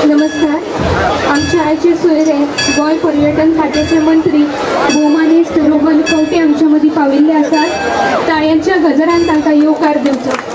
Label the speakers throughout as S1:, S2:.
S1: नमस्कार. आमचे आयचे सोयरे गोंय पर्यटन खात्याचे मंत्री भोवमानेस्त रोहन खंवटे आमच्या मदीं पाविल्ले आसात. टाळयांच्या गजरान तांकां येवकार दिवचो.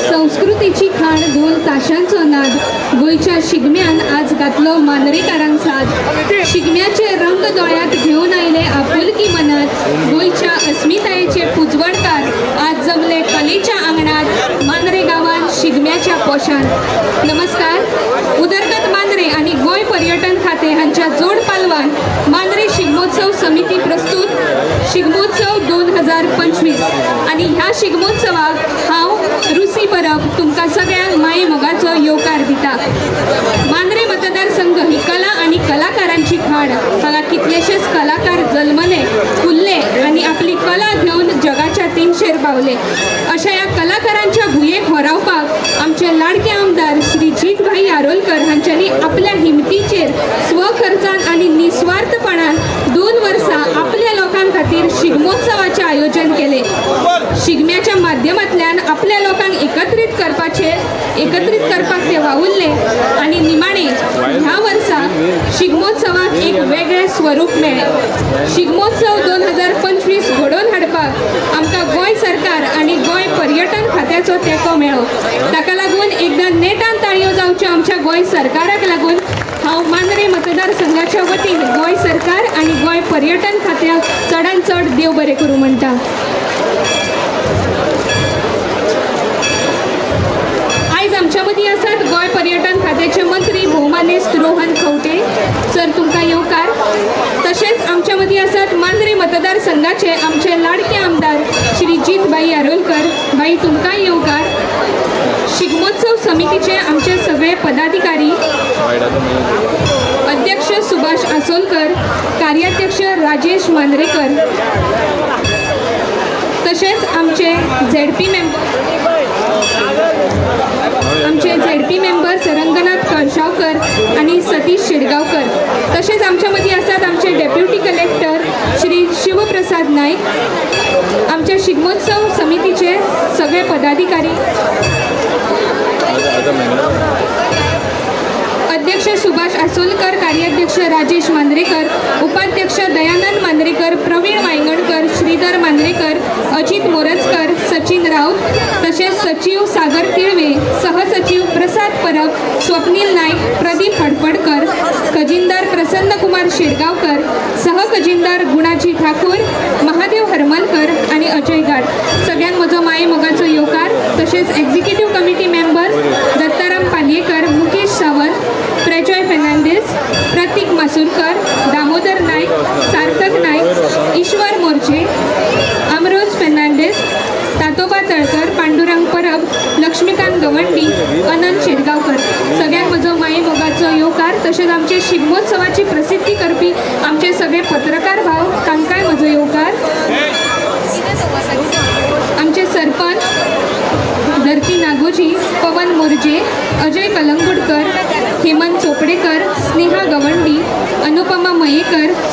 S1: संस्कृतीची खाण ढोल ताशांचो नाद गोंयच्या शिगम्यान आज घातलो मांद्रेकारांक साद. शिगम्याचे रंग दोळ्यांत घेवन आयले आपुलकी मनात. गोंयच्या अस्मितायेचे पुजवणकार आज जमले कलेच्या आंगणात मांद्रे गांवांत शिगम्याच्या पोशांत. नमस्कार. उदरगत मांद्रे आनी गोंय पर्यटन खातें हांच्या जोड पालवान मांद्रे शिगमोत्सव समिती प्रस्तुत शिगमोत्सव 2025 आनी ह्या शिगमोत्सवाक हांव रुसी परब तुमकां सगळ्यांक माये मोगाचो येवकार दिता. मांद्रे मतदारसंघ ही कला आनी कलाकारांची खाण. हांगा कितलेशेच कलाकार जल्मले, फुल्ले आनी आपली कला घेवन जगाच्या तेंगशेर पावले. अशा ह्या कलाकारांच्या भुंयेक होरावपाक आमचे लाडके आमदार श्री जीतभाई आरोलकर हांच्यांनी आपल्या हिमतीचेर स्वखर्चान आनी निस्वार्थपणान 2 वर्सां आपल्या लोकां खातीर शिगमोत्सवाचें आयोजन केलें. शिगम्याच्या माध्यमांतल्यान आपल्या लोकांक एकत्रीत करपाक ते वावुरले आनी निमाणे ह्या वर्सा शिगमोत्सवाक एक वेगळें स्वरूप मेळ्ळें. शिगमोत्सव 2025 घडोवन हाडपाक आमकां गोंय सरकार आनी गोंय पर्यटन खात्याचो तेंको मेळ्ळो. ताका लागून एकदां नेटान ताळयो जावच्यो आमच्या गोंय सरकाराक लागून. हांव मांद्रे मतदारसंघाच्या वतीन गोंय सरकार आनी गोंय पर्यटन खात्याक चडान चड देव बरें करूं म्हणटा. आयज आमच्या मदीं आसात गोंय पर्यटन खात्याचे मंत्री भोवमानेस्त रोहन खंवटे सर, तुमकां येवकार. तशेंच आमच्या मदीं आसात मांद्रे मतदारसंघाचे आमचे लाडके आमदार श्री जीतभाई आरोलकर भाई, तुमकांय येवकार. शिगमोत्सव समितीचे आमचे सगळे पदाधिकारी, अध्यक्ष सुभाष आसोलकर, कार्याध्यक्ष राजेश मांद्रेकर, तशेंच आमचे झेडपी मेंबर्स रंगनाथ कळशावकर आनी सतीश शेडगांवकर. तशेंच आमच्या मदीं आसात आमचे डेप्युटी कलेक्टर श्री शिवप्रसाद नायक, आमच्या शिगमोत्सव समितीचे सगळे पदाधिकारी, अध्यक्ष सुभाष आसोलकर, कार्याध्यक्ष राजेश मांद्रेकर, उपाध्यक्ष दयानंद मांद्रेकर, प्रवीण वायंगणकर, श्रीधर मांद्रेकर, अजित मोरजकर, सचिन राऊत, तसेच सचिव सागर तिळवे, सहसचिव प्रसाद परब, स्वप्नील नाईक, प्रदीप हडपडकर, खजिनदार प्रसन्न कुमार शेडगावकर, सहखजिनदार गुणाजी ठाकूर, महादेव हरमलकर आणि अजय गाड. सगळ्यांक म्हजो माये मोगाचो येवकार. तसेच executive committee member Dattaram Palyekar, Mukesh Sawant, Prajoy Fernandes, Pratik Masurkar, Damodar Naik, Sarthak Naik, Ishwar Morje, Amroj Fernandes, Tatoba Talkar, Pandurang Parab, Laxmikant Gawandi, Anant Shetgaonkar. सगळ्यांक म्हजो माये मोगाचो येवकार. तशेंच आमचे शिगमोत्सवाची प्रसिद्धी करपी आमचे सगळे पत्रकार भाव, तांकांय म्हजो येवकार.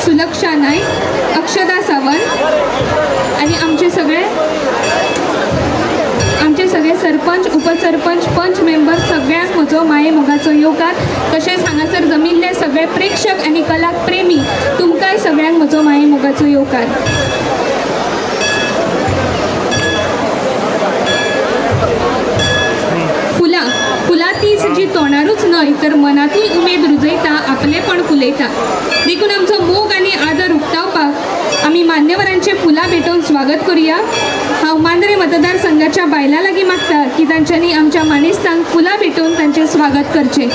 S1: सुलक्षा नायक, अक्षदा सावंत आनी आमचे सगळे सरपंच, उपसरपंच, पंच मेंबर सगळ्यांक म्हजो माये मोगाचो येवकार। तशेंच हांगासर जमिल्ले सगळे प्रेक्षक आनी कला प्रेमी तुमकांय सगळ्यांक म्हजो माये मोगाचो येवकार। फुलां फुलां तीच जी तोंडारूच न्हय तर मनांतूय उमेद रुजयता, आपलेपण फुलयता। देखून आमचो मोग आनी आदर उक्तावपाक आमी मान्यवरांचे फुलां भेटोवन स्वागत करूया। हांव मांद्रे मतदारसंघाच्या बायलां लागीं मागता की तांच्यांनी आमच्या मानेस्तांक फुलां भेटोवन तांचें स्वागत करचें।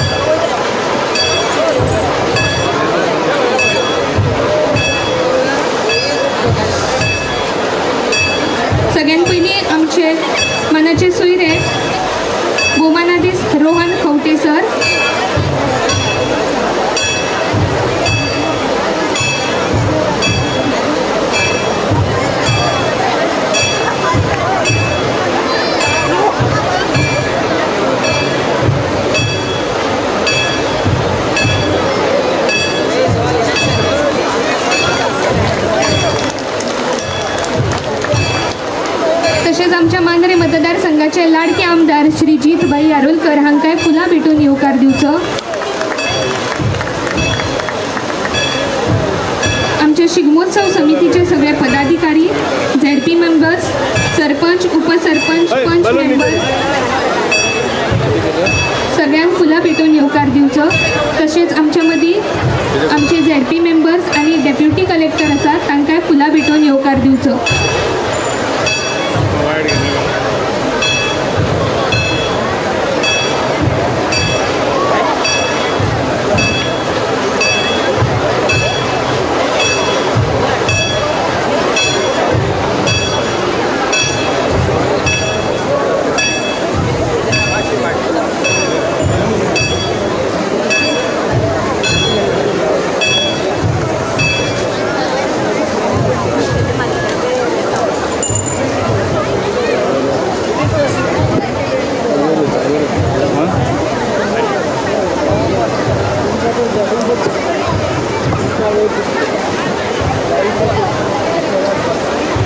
S1: सगळ्यात पयलीं आमचे मानाचे सोयरे भोवमानाधीश रोहन खंवटे सर, तशेंच आमच्या मांद्रे मतदारसंघाचे लाडके आमदार श्री जीतभाई आरोलकर हांकांय फुलां भेटून येवकार दिवचो। आमचे शिगमोत्सव समितीचे सगळे पदाधिकारी, झेडपी मेंबर्स, सरपंच, उपसरपंच, पंच मेंबर्स सगळ्यांक फुलां भेटून येवकार दिवचो। तशेंच आमच्या मदीं आमचे झेडपी मेंबर्स आनी डेप्युटी कलेक्टर आसात तांकांय फुलां भेटून येवकार दिवचो।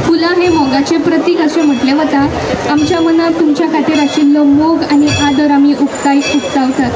S1: फुलां हे मोगाचें प्रतीक अशें म्हटलें वता। आमच्या मनांत तुमच्या खातीर आशिल्लो मोग आनी आदर आमी उक्तावतात।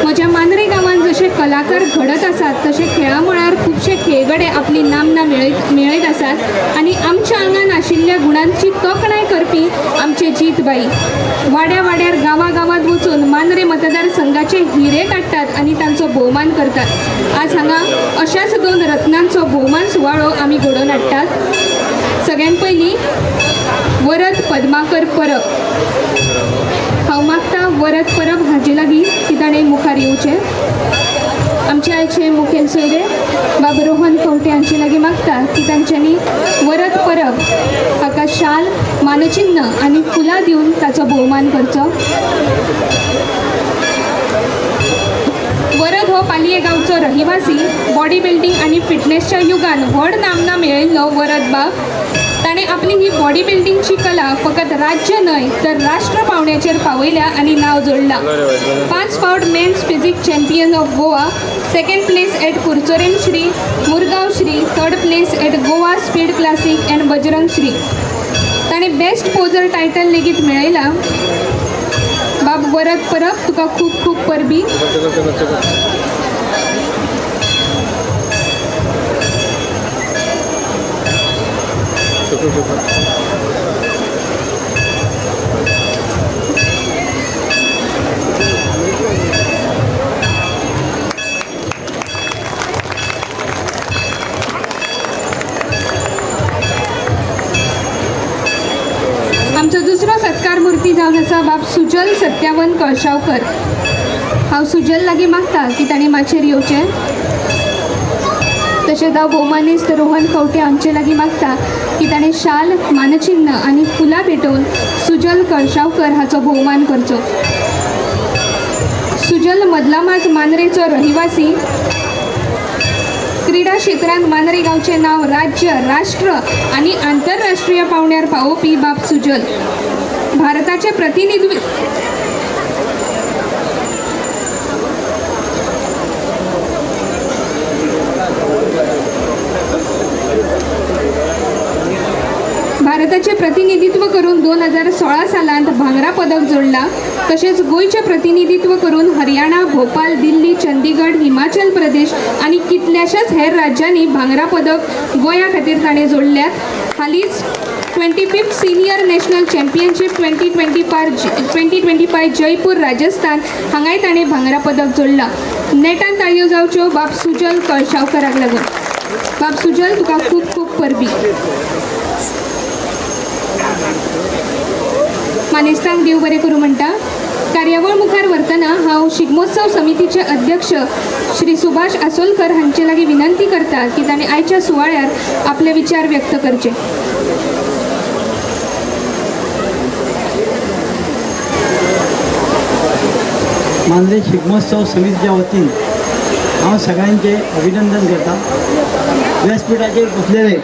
S1: म्हज्या मांद्रे गांवांत जशे कलाकार घडत आसात तशे खेळा मळार खुबशे खेळगडे आपली नामना मेळयत आसात आनी आमच्या आंगान आशिल्ल्या गुणांची तोखणाय करपी आमचे जीतबाई वाड्या वाड्यार गांवा गांवांत वचून मांद्रे मतदारसंघाचे हिरे काडटात आनी तांचो भोवमान करतात। आज हांगा अशाच दोन रत्नांचो भोवमान सुवाळो आमी घडोवन हाडटात। सगळ्यात पयलीं वरद पद्माकर परब, हांव मागता वरद परब हाजे लागीं की ताणें मुखार येवचें। आमचे आयचे मुखेल सोयरे बाब रोहन खंवटे हांचे लागीं मागता की तांच्यांनी वरद परब हाका शाल, मानचिन्ह आनी फुलां दिवन ताचो भोवमान करचो। वरद हो पालये गांवचो रहिवासी, बॉडी बिल्डींग आनी फिटनेसच्या युगान व्हड नामना मेळयल्लो वरद बाब ताणें आपली ही बॉडी बिल्डींगची कला फकत राज्य न्हय तर राष्ट्र पावंड्याचेर पावयल्या आनी नांव जोडलां। 5 फावट men's physique champion of Goa, Second place at Curchorem Shri, Murgaon Shri. Third place at Goa speed classic and Bajrang Shri. ताणें बेस्ट पोजर टायटल लेगीत मेळयला. बाब वरद परब, तुका खूब खूब परबी. आमचो दुसरो सत्कार मूर्ती जावन आसा बाब सुजल सत्यावन कळशावकर. हांव सुजल लागीं मागता की ताणें माचयेर येवचें. तशेंच हांव भोवमानेस्त रोहन खंवटे आमचे लागीं मागता की ताणें शाल, मानचिन्न आनी फुलां भेटोवन सुजल कळशावकर हाचो भोवमान करचो. सुजल मदलामाज मांद्रेचो रहिवासी. क्रीडा क्षेत्रांत मांद्रे गांवचें नांव राज्य, राष्ट्र आनी आंतरराष्ट्रीय पांवड्यार पावोवपी बाब सुजल. भारताचे प्रतिनिधित्व भारताचे प्रतिनिधित्व करून 2016 सालांत भांगरा पदक जोडला. तशेंच गोंयचें प्रतिनिधित्व करून हरियाणा, भोपाल, दिल्ली, चंदीगड, हिमाचल प्रदेश आनी कितल्याशाच हेर राज्यांनी भांगरा पदक गोंया खातीर ताणें जोडल्यात. हालींच 25th senior national championship 2025 Jaipur, Rajasthan हांगाय ताणें भांगरा पदक जोडला. नेटान ताळयो जावच्यो बाब सुजल कळशावकराक लागून. बाब सुजल, तुका खूब खूब परबी. मानेस्तांक देव बरें करूं म्हणटा. कार्यावळ मुखार व्हरतना हांव शिगमोत्सव समितीचे अध्यक्ष श्री सुभाष आसोलकर हांचे लागीं विनंती करता की तांणी आयच्या सुवाळ्यार आपले विचार व्यक्त करचे.
S2: मांद्रे शिगमोत्सव समितीच्या वतीन हांव सगळ्यांचे अभिनंदन करता. व्यासपीठाचेर बसलेले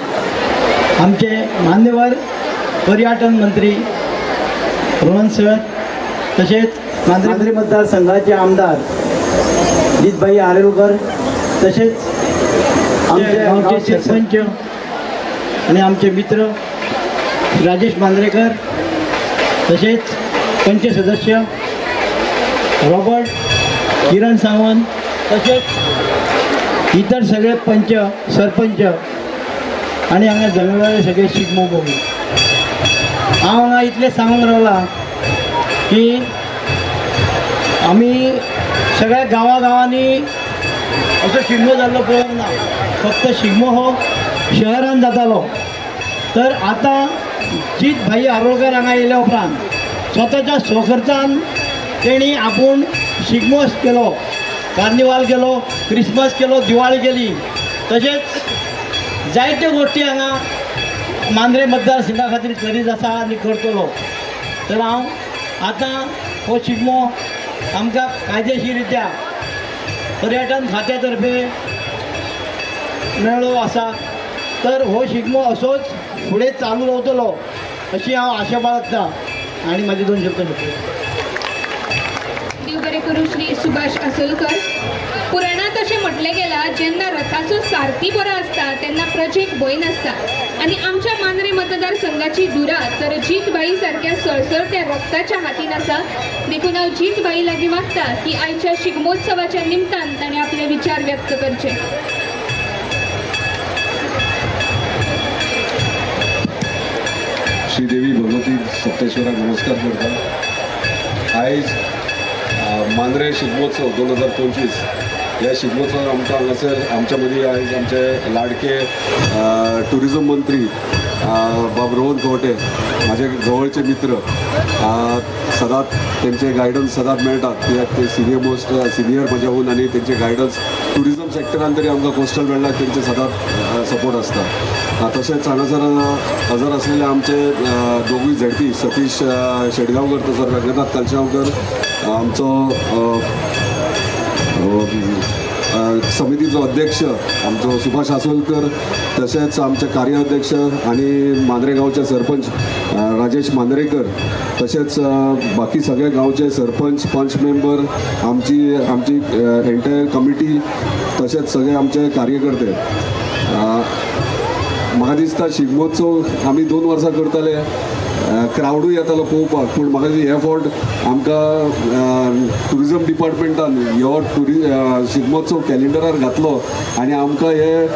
S2: आमचे मान्यवर पर्यटन मंत्री रोहन सर, तशेंच मांद्रे मतदारसंघाचे आमदार जीतभाई आरेलकर, तशेंच आमचे गांवचे सरपंच आनी आमचे मित्र राजेश मांद्रेकर, तशेंच पंच सदस्य रॉबर्ट किरण सावंत, तशेंच इतर सगळे पंच सरपंच आनी हांगा जमलेले सगळे शिगमो मोगी. हांव हांगा इतलें सांगूंक रावलां की आमी सगळ्या गांवागांवांनी असो शिगमो जाल्लो पळोवंक ना. फक्त शिगमो हो शहरान जातालो. तर आतां जीत भाई आरोलकर हांगा येयल्या उपरांत स्वताच्या स्वखर्चान तेणी आपूण शिगमो केलो, कार्निवाल केलो, क्रिसमस केलो, दिवाळी केली. तशेंच जायत्यो गोश्टी हांगा मांद्रे मतदारसंघा खातीर करीत आसा आनी करतलो. तर हांव आतां हो शिगमो आमकां कायदेशीर रित्या पर्यटन खात्या तर्फे मेळ्ळो आसा. तर हो शिगमो असोच फुडें चालू रावतलो अशी हांव आशा बाळगता आनी म्हाजे दोन शब्द सोंपले.
S1: देव बरें करूं श्री सुभाष आसोलकर. पुराणांत अशें म्हटलें गेलां, जेन्ना रथाचो सारथी बरो आसता तेन्ना प्रजेक भंय नासता. आनी आमच्या मांद्रे मतदारसंघाची धुरा तर जीतभाई सारक्या सळसळत्या रक्ताच्या हातीन आसा. देखून हांव जीतभाई लागीं मागता की आयच्या शिगमोत्सवाच्या निमतान ताणें आपले विचार व्यक्त करचे.
S3: श्रीदेवी भगवती सप्तेश्वराक नमस्कार करता. आयज मांद्रे शिगमोत्सव 2025 ह्या शिगमोत्सवाक आमकां हांगासर आमच्या मदीं आयज आमचे लाडके ट्युरिजम मंत्री बाब रोहन खंवटे, म्हाजे जवळचे मित्र, सदांच तेंचे गायडन्स सदांच मेळटा. कित्याक ते सिनियर मोस्ट सिनियर म्हज्याहून आनी तेंचे गायडन्स ट्युरिजम सेक्टरान तरी आमकां कोस्टल मेळटा, तेंचे सदांच सपोर्ट आसता. तशेंच हांगासर हजर आसलेले आमचे दोगूय झेडपी सतीश शेटगांवकर तसोच रंगनाथ कलशांवकर, आमचो समितीचो अध्यक्ष आमचो सुभाष आसोलकर, तशेंच आमचे कार्याध्यक्ष आनी मांद्रे गांवचे सरपंच राजेश मांद्रेकर, तशेंच बाकी सगळे गांवचे सरपंच, पंच मेंबर, आमची आमची एंटायर कमिटी, तशेंच सगळे आमचे कार्यकर्ते. म्हाका दिसता शिगमोत्सव आमी 2 वर्सां करताले, क्रावडूय येतालो पळोवपाक, पूण म्हाका दिसता हे फावट आमकां ट्युरिजम डिपार्टमेंटान हो शिगमोत्सव कॅलेंडरार घातलो आनी आमकां हे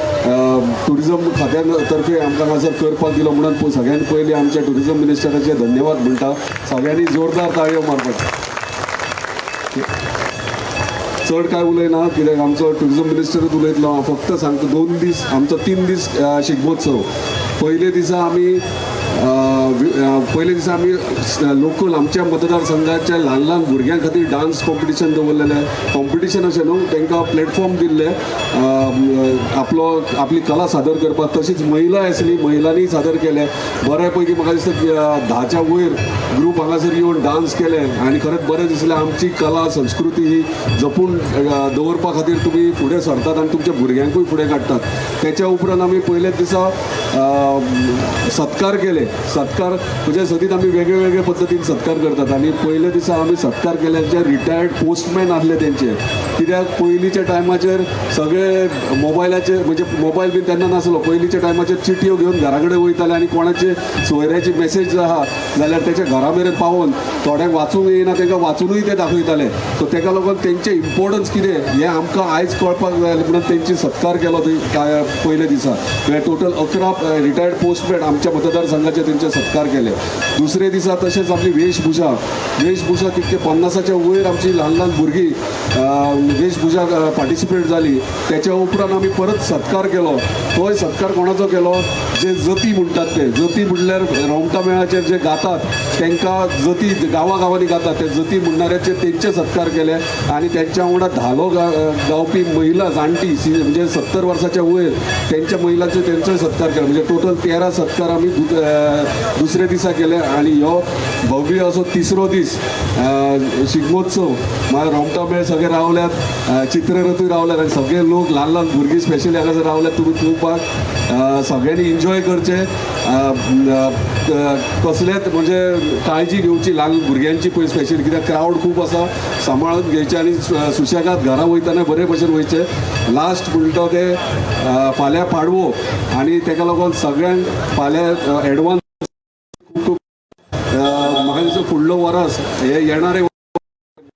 S3: ट्युरिजम खात्या तर्फे आमकां हांगासर करपाक दिलो म्हणून सगळ्यांत पयलीं आमच्या ट्युरिजम मिनिस्टराचे धन्यवाद म्हणटा. सगळ्यांनी जोरदार ताळयो मारपाक. चड काय उलयना कित्याक आमचो ट्युरिजम मिनिस्टरूच उलयतलो. हांव फक्त सांगता 2 दीस आमचो 3 दीस शिगमोत्सव. पयले दिसा आमी लोकल आमच्या मतदारसंघाच्या ल्हान ल्हान भुरग्यां खातीर डान्स कॉम्पिटिशन दवरलेलें. कॉम्पिटिशन अशें न्हू, तांकां प्लॅटफॉर्म दिल्ले आपलो आपली कला सादर करपाक. तशीच महिला आसली, महिलांनी सादर केले. बऱ्या पैकी म्हाका दिसता 10च्या वयर ग्रूप हांगासर येवन डान्स केले आनी खरेंच बरें दिसलें. आमची कला संस्कृती ही जपून दवरपा खातीर तुमी फुडें सरतात आनी तुमच्या भुरग्यांकूय फुडें काडटात. तेच्या उपरांत आमी पयल्याच दिसा सत्कार केले. सत्कार म्हणजे सदींच आमी वेगळे वेगळे पद्दतीन सत्कार करतात आनी पयल्या दिसा आमी सत्कार केले जे रिटायर्ड पोस्टमॅन आसले तेंचे. कित्याक पयलींच्या टायमाचेर सगळे मोबायलाचेर, म्हणजे मोबायल बीन तेन्ना नासलो, पयलींच्या टायमाचेर चिटयो घेवन घरा कडेन वयताले आनी कोणाचे सोयऱ्याची मॅसेज आहा जाल्यार तेच्या घरा मेरेन पावोवन थोड्यांक वाचूंक येयना तांकां वाचुनूय ते दाखयताले. सो तेका लागून तेंचें इम्पोर्टन्स कितें हें आमकां आयज कळपाक जाय म्हणून तेंची सत्कार केलो थंय पयल्या दिसा. म्हळ्यार टोटल 11 रिटायर्ड पोस्टमॅन आमच्या मतदारसंघाचे तेंचे सत्कार केले. दुसरे दिसा तशेंच आपली वेशभूषा, वेशभूषा तितके 50च्या वयर आमची ल्हान ल्हान भुरगीं वेशभूषा पार्टिसिपेट जाली. तेच्या उपरांत आमी परत सत्कार केलो. तोय सत्कार कोणाचो केलो, जे जती म्हणटात ते जती म्हणल्यार रोमटा मेळाचेर जे गातात तांकां जती गांवागांवांनी गातात ते जती म्हणणाऱ्याचे तेंचे सत्कार केले. आनी तेंच्या वांगडा धालो गावपी महिला जाणटी म्हणजे 70 वर्साच्या वयर तेंच्या महिलांचो तेंचोय सत्कार केलो. म्हणजे टोटल 13 सत्कार आमी दुसरे दिसा केले. आनी ह्यो भव्य असो तिसरो दीस शिगमोत्सव मागीर रोमटा मेळ सगळे रावल्यात, चित्ररथूय रावल्यात आनी सगळे लोक ल्हान ल्हान भुरगीं स्पेशली हांगासर रावल्यात तुमी पळोवपाक. सगळ्यांनी एन्जॉय करचें, कसलेच म्हणजे काळजी घेवची ल्हान भुरग्यांची पळय स्पेशली, कित्याक क्रावड खूब आसा, सांबाळून घेवचें आनी सुशेगाद घरा वयतना बरे भशेन वयचें. लास्ट म्हणटा ते फाल्यां पाडवो आनी तेका लागून सगळ्यांक फाल्यां एडवान्स खूब खूब म्हाका दिसता फुडलो वरस हे येणारे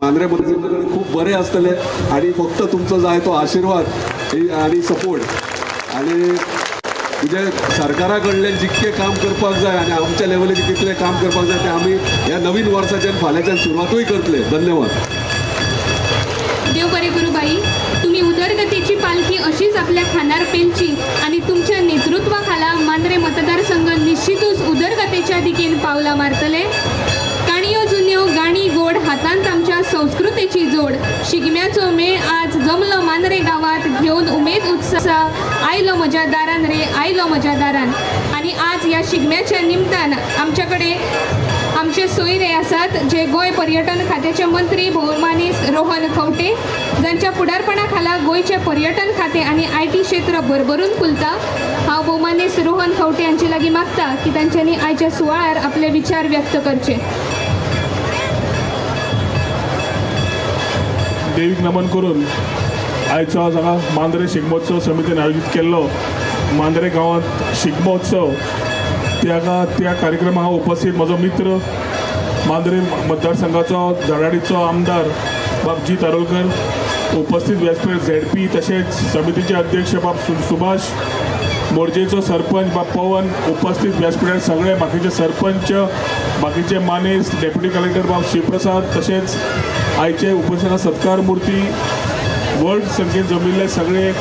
S3: मांद्रे खूब बरे आसतले आनी फक्त तुमचो जाय तो आशिर्वाद आनी सपोर्ट आनी म्हणजे सरकारा कडल्यान जितकें काम करपाक जाय आनी आमच्या लेवलीचेर कितलें काम करपाक जाय तें आमी ह्या नवीन वर्साच्यान फाल्यांच्यान सुरवातूय करतले. धन्यवाद.
S1: देव बरें करूं बाई, तुमी उदरगतीची पालखी अशीच आपल्या खांदार पेलची आनी तुमच्या नेतृत्वा खाला मांद्रे मतदारसंघ निश्चितूच उदरगतेच्या दिकेन पावलां मारतले. काणयो जुन्यो गाणी गोड, हातांत आमच्या संस्कृतेची जोड, शिगम्याचो मेळ आज जमलो मांद्रे गांवांत, घेवन उमेद उत्साह आयलो म्हज्या दारान रे, आयलो म्हज्या दारान. आनी आज ह्या शिगम्याच्या निमतान आमच्या कडेन आमचे सोयरे आसात जे गोंय पर्यटन खात्याचे मंत्री भोवमानेस्त रोहन खंवटे, जांच्या फुडारपणा खाला गोंयचें पर्यटन खातें आनी IT क्षेत्र भरभरून फुलता. हांव भोवमानेस्त रोहन खंवटे हांचे लागीं मागता की तांच्यांनी आयच्या सुवाळ्यार आपले विचार व्यक्त करचे.
S4: देवीक नमन करून आयचो आज हांगा मांद्रे शिगमोत्सव समितीन आयोजीत केल्लो मांद्रे गांवांत शिगमोत्सव त्या कार्यक्रमाक उपस्थित म्हजो मित्र मांद्रे मतदारसंघाचो धडाडीचो आमदार बाब जीत आरोलकर, उपस्थित व्यासपीठ झेडपी तशेंच समितीचे अध्यक्ष बाब सुभाष, मोरजेचो सरपंच बाब पवन, उपस्थित व्यासपीठार सगळे बाकीचे सरपंच, बाकीचे मानेस्त, डेप्युटी कलेक्टर बाब शिवप्रसाद, तशेंच आयचे उपस्थित सत्कार मूर्ती व्हड संख्येन जमिल्ले सगळे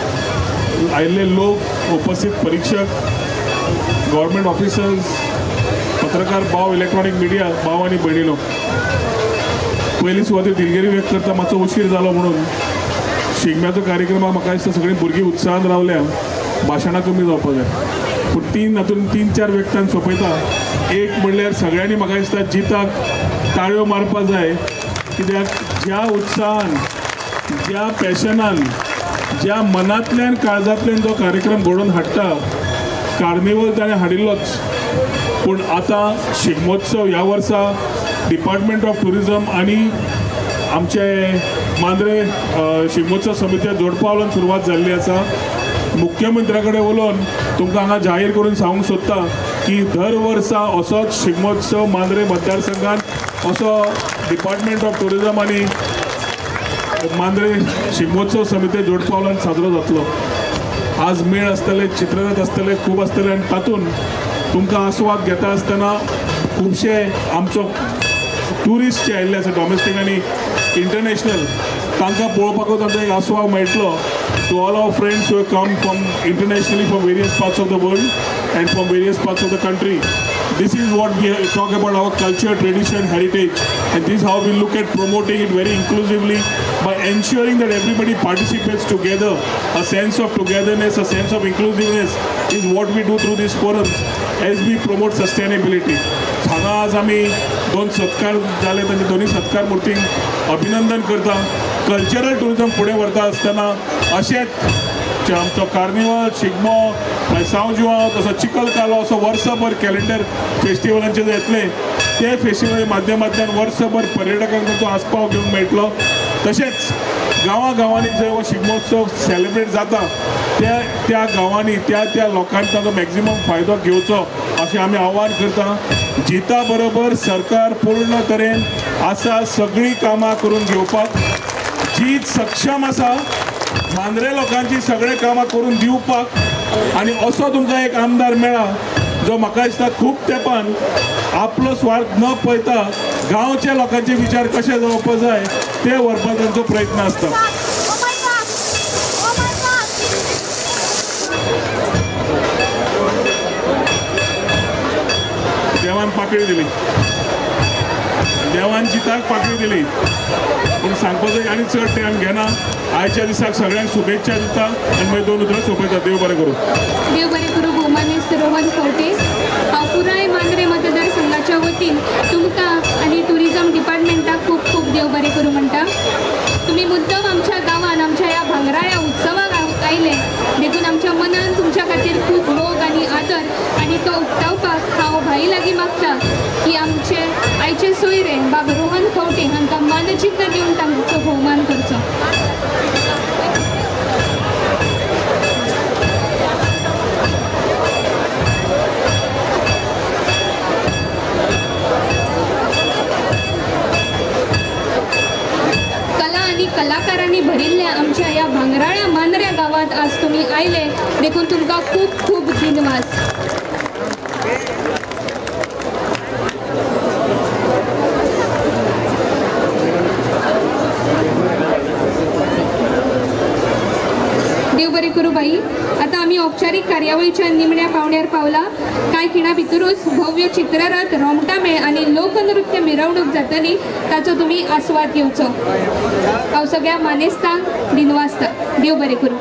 S4: आयिल्ले लोक, उपस्थित परीक्षक, गव्हर्मेंट ऑफिसर्स, पत्रकार भाव, इलेक्ट्रॉनिक मिडिया भाव आनी भयणीनो, पयली सुवातेर दिलगिरी व्यक्त करता मातसो उशीर जालो म्हणून. शिगम्याचो कार्यक्रमाक म्हाका दिसता सगळीं भुरगीं उत्साहान रावल्या, भाशणां कमी जावपाक जाय, पूण तीन हातून 3-4 व्यक्तान सोंपयता. एक म्हणल्यार सगळ्यांनी म्हाका दिसता जिताक ताळयो मारपाक जाय, कित्याक ज्या उत्साहान, ज्या पॅशनान ज्या मनांतल्यान काळजांतल्यान जो कार्यक्रम घडोवन हाडटा, कार्निवल ताणें हाडिल्लोच, पूण आतां शिगमोत्सव ह्या वर्सा डिपार्टमेंट ऑफ ट्युरिजम आनी आमचे मांद्रे शिगमोत्सव समिती जोडपावलान सुरवात जाल्ली आसा. मुख्यमंत्र्या कडेन उलोवन तुमकां हांगा जाहीर करून सांगूंक सोदता की दर वर्सा असोच शिगमोत्सव मांद्रे मतदारसंघात असो डिपार्टमेंट ऑफ ट्युरिजम आनी मांद्रे शिगमोत्सव समिती जोडपावलान साजरो जातलो. आज मेळ आसतले, चित्ररथ आसतले, खूब आसतले आनी तातूंत तुमकां आस्वाद घेता आसतना खुबशे आमचो ट्युरिस्ट जे आयिल्ले आसा डॉमेस्टीक आनी इंटरनॅशनल, तांकां पळोवपाकूच आमकां एक आस्वाद मेळटलो. To all our friends who have come from internationally from various parts of the world and from various parts of the country, this is what we talk about our culture, tradition, heritage, and this is how we look at promoting it very inclusively by ensuring that everybody participates together. A sense of togetherness, a sense of inclusiveness is what we do through these forums as we promote sustainability. हांगा आज आमी दोन सत्कार जाले, तांचे दोनूय सत्कार मूर्तींक अभिनंदन करता. कल्चरल ट्युरिजम फुडें व्हरता आसतना अशेंच आमचो कार्निवल, शिगमो, मागीर सांव जुआंव, तसो चिखल कालो, असो वर्सभर कॅलेंडर फेस्टिवलांचे जे येतले ते फेस्टिवलाच्या माध्यमांतल्यान वर्सभर पर्यटकांक ताचो आस्पाव घेवंक मेळटलो. तशेंच गांवां गांवांनी जंय हो शिगमोत्सव सेलिब्रेट जाता त्या त्या गांवांनी त्या त्या लोकांनी ताचो मॅक्झिमम फायदो घेवचो अशें आमी आव्हान करता. जिता बरोबर सरकार पूर्ण तरेन आसा सगळीं कामां करून घेवपाक, जीत सक्षम आसा मांद्रे लोकांची सगळीं कामां करून दिवपाक. आनी असो तुमकां एक आमदार मेळ्ळा जो म्हाका दिसता खूब तेंपान आपलो स्वार्थ न पळयता गांवच्या लोकांचे विचार कशे जावपाक जाय ते व्हरपाक तांचो प्रयत्न आसता. देवान पाकळी दिली, देवान जिताक पाकळी दिली, पूण सांगपाचो आनी चड टायम घेना. आयच्या दिसाक सगळ्यांक शुभेच्छा दिता आनी मागीर दोन उतरां सोंपयता. देव बरें करूं.
S1: देव बरें करूं. भोवमानेस्त रोहन खंवटे, हांव पुराय मांद्रे मतदारसंघाच्या वतीन तुमकां आनी ट्युरिजम डिपार्टमेंटाक खूब खूब देव बरें करूं म्हणटा. तुमी मुद्दम आमच्या गांवान आमच्या ह्या भांगराळ्या उत्सवाक आयले देखून आमच्या मनान तुमच्या खातीर खूब मोग आनी आदर, आनी तो उक्तावपाक हांव भाई लागीं मागता की आमचे आयचे सोयरे बाब रोहन खंवटे हांकां मानचिन्न दिवन तांचो भोवमान करचो. कला आनी कलाकारांनी भरिल्ल्या आमच्या ह्या भांगराळ्या मांद्र्या गांवांत आज तुमी आयले देखून तुमकां खूब खूब दिनवास. देव बरें करूं बाई. आतां आमी औपचारीक कार्यावळीच्या निमण्या पावंड्यार पावला. कांय खिणा भितरूच भव्य चित्ररथ, रोमटामेळ आनी लोकनृत्य मिरवणूक जातली, ताचो तुमी आस्वाद घेवचो. हांव सगळ्या मानेस्तांक दिनवासता. देव बरें करूं.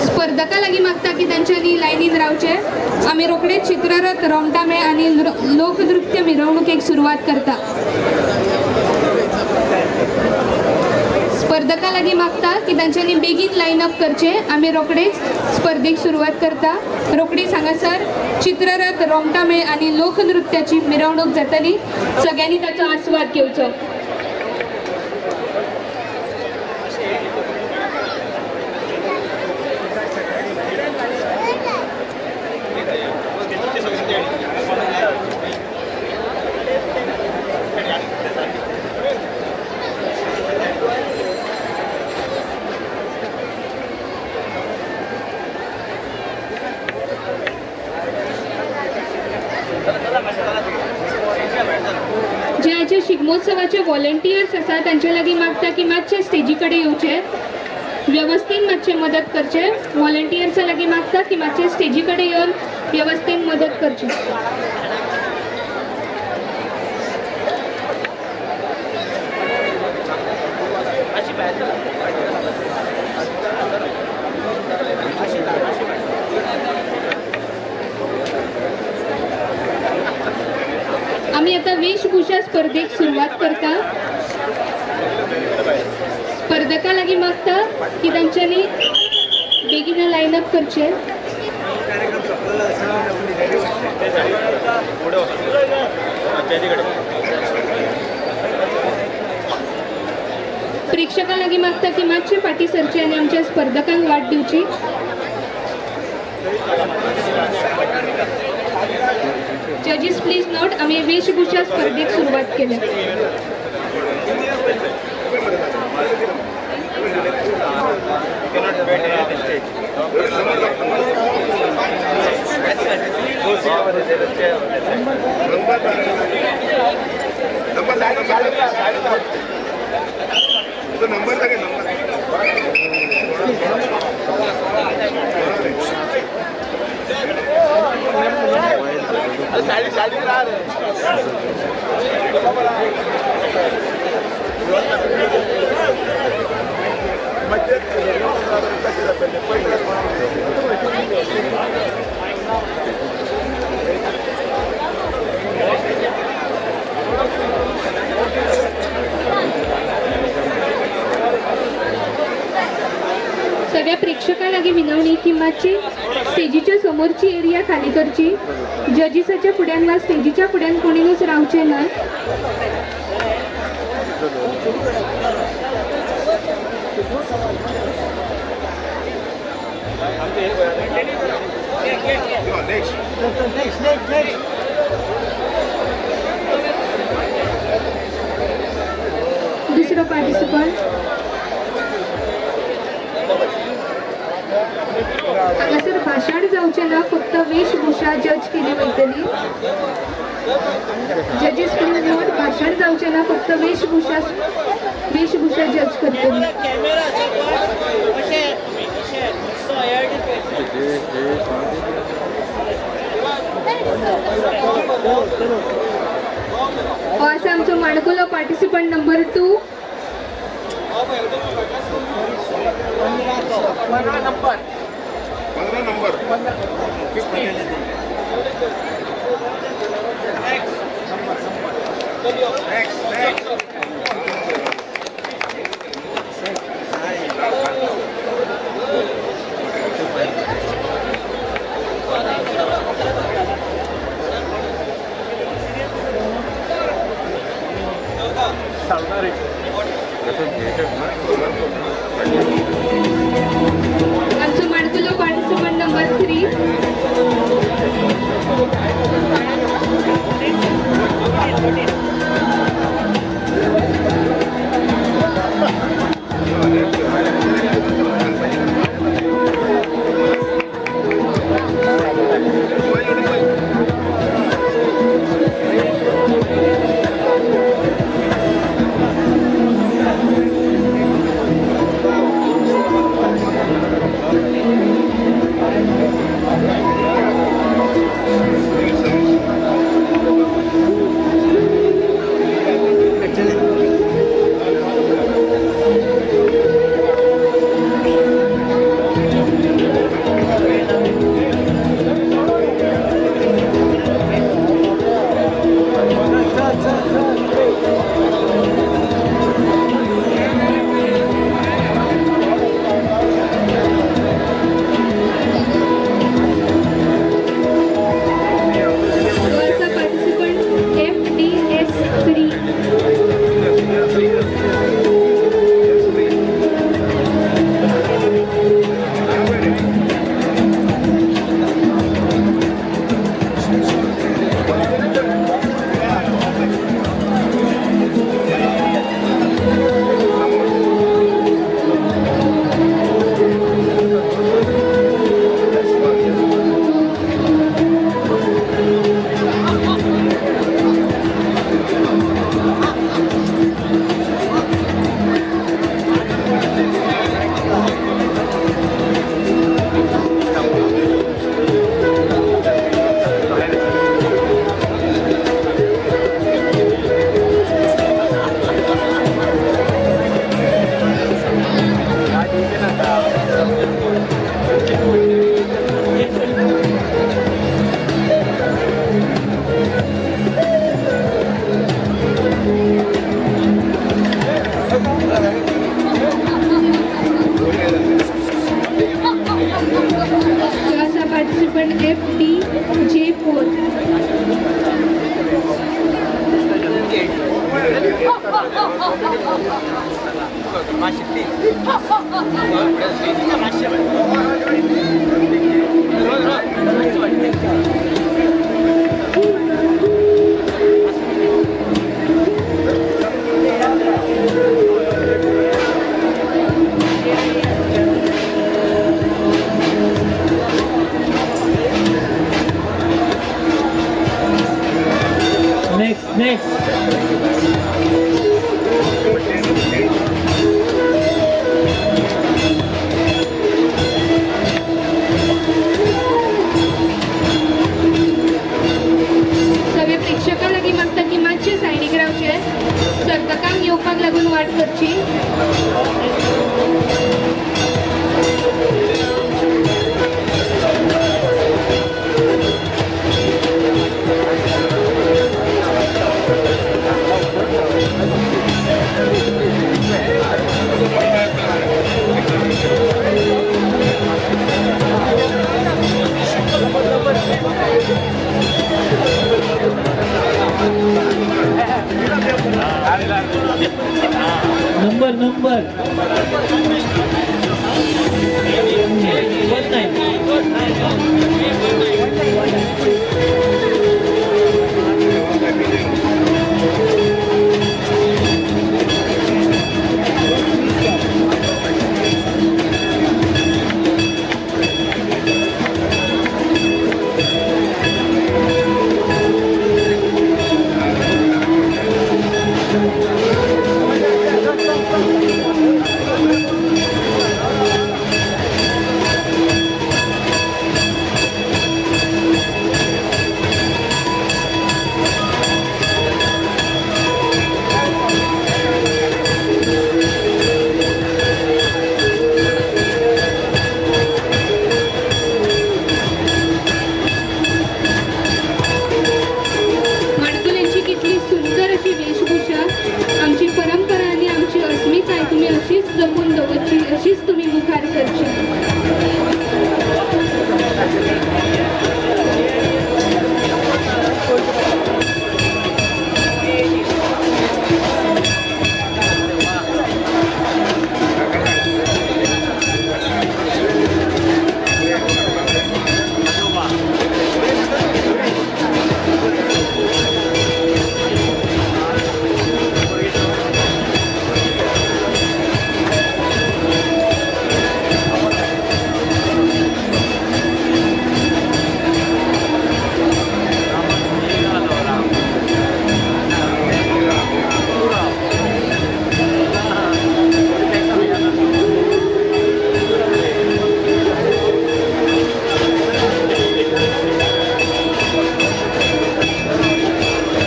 S1: स्पर्धका लागीं मागता की तांच्यांनी लायनीन रावचे. आमी रोखडेच चित्ररथ, रोमटामेळ आनी लोकनृत्य मिरवणुकेक सुरवात करता. स्पर्धका लागीं मागता की तांच्यांनी बेगीन लायन अप करचे. आमी रोखडेच स्पर्धेक सुरवात करता. रोखडीच हांगासर चित्ररथ, रोमटामेळ आनी लोकनृत्याची मिरवणूक जातली. सगळ्यांनी ताचो आस्वाद घेवचो. जे आयचे शिगमोत्सवाचे वॉलंटियर्स आसा तांचे लागीं मागता की मातशे स्टेजी कडेन येवचे, वेवस्थेन मातशे मदत करचे. वॉलंटियर्सा लागीं मागता की मातशे स्टेजी कडेन येवन वेवस्थेन मदत करची. आमी आतां वेशभूषा स्पर्धेक सुरवात करता। स्पर्धकां लागीं मागता की तांच्यांनी बेगीन लायन अप करचें। प्रेक्षकां लागीं मागता की मातशे फाटीं सरचे आनी आमच्या स्पर्धकांक वाट दिवची। जजीस प्लीज नोट, आमी वेशभूषा स्पर्धेक सुरवात केल्या। सगळ्या प्रेक्षकां लागीं विनवणी की मातशी स्टेजीच्या समोरची एरिया खाली करची। जजीसाच्या फुड्यान वा स्टेजीच्या फुड्यान कोणीनूच रावचें ना। दुसरो पार्टिसिपंट हांगासर भाशण जावचें ना, फक्त वेशभूषा जज केली वयतली। जजीस प्लीज नोट, भाशण जावचें ना, फक्त वेशभूषा वेशभूषा जज करतली। हो आसा आमचो माणकुलो पार्टिसिपंट नंबर 2।
S5: 15 नंबर
S1: आमचो माणकुलो पार्टिसिपंट नंबर 3।
S2: Next.
S1: सगळे प्रेक्षकां लागीं मागता की मातशे सायडीक रावचे, सर्तकांक येवपाक लागून वाट करची.
S2: Number number 19.
S1: माणकुल्यांची कितली सुंदर अशी वेशभूषा, आमची परंपरा आनी आमची अस्मिताय तुमी अशीच जपून दवरची, अशीच तुमी मुखार करची.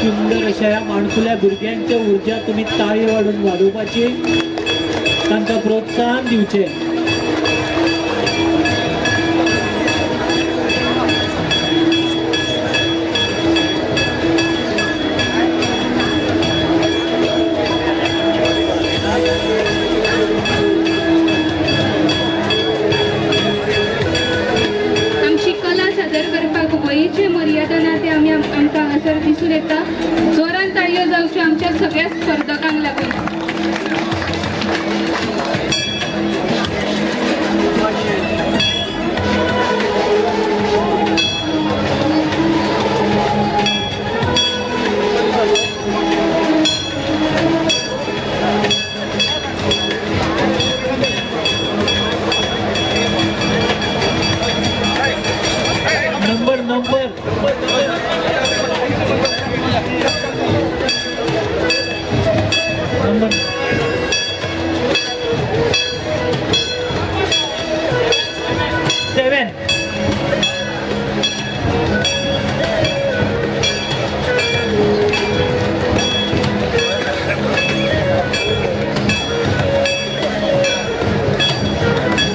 S2: सुंदर अशा ह्या माणकुल्या भुरग्यांच्या ऊर्जा तुम्ही ताळी वाडून वाडोवपाची, तांकां प्रोत्साहन दिवचें.
S1: आमची कला सादर करपाक वयीचे मर्यादा ना ते आमी आमकां हांगासर दिसून येता. जोरान ताळयो जावच्यो आमच्या सगळ्या स्पर्धकांक लागून.
S2: Number number number 7.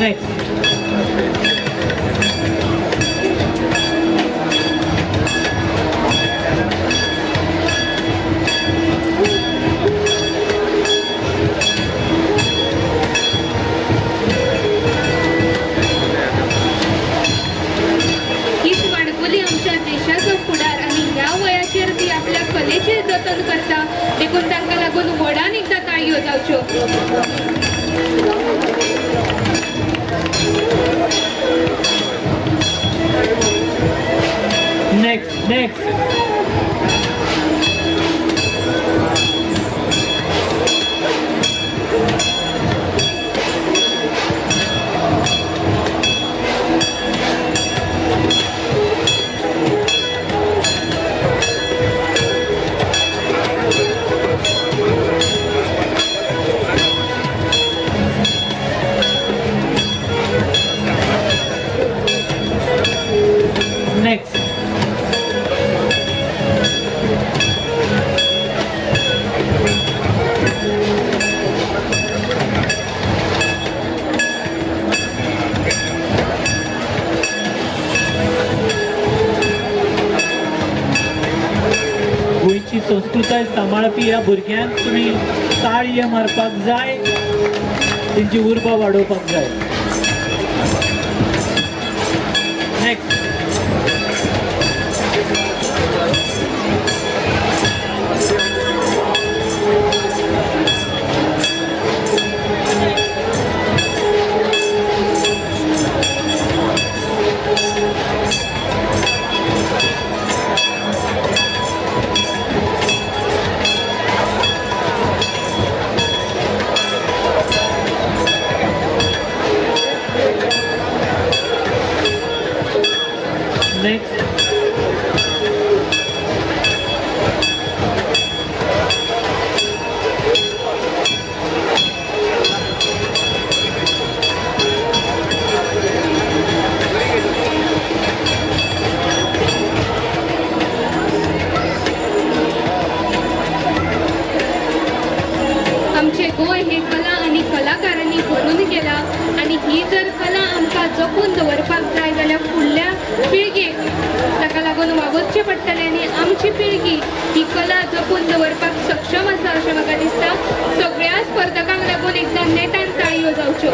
S2: Next.
S1: हीच माणकुली आमच्या देशाचो फुडार आनी ह्या वयाचेर ती आपल्या कलेचेर जतन करता, देखून तांकां लागून व्हडान एकदां ताळयो जावच्यो.
S2: Next, next. Next.
S5: गोंयची संस्कृताय सांबाळपी ह्या भुरग्यांक तुमी ताळये मारपाक जाय, तेंची उर्बा वाडोवपाक जाय. नेक्स्ट. नेक्स्ट.
S1: आमचे गोंय हे कला आनी कलाकारांनी भरून गेला आनी ही जर कला आमकां जपून दवरपाक जाय जाल्यार फुडल्या पिळगेक ताका लागून वावुरचें पडटलें आनी आमची पिळगी ही कला जपून दवरपाक सक्षम आसा अशें म्हाका दिसता. सगळ्या स्पर्धकांक लागून एकदां नेटान ताळयो जावच्यो.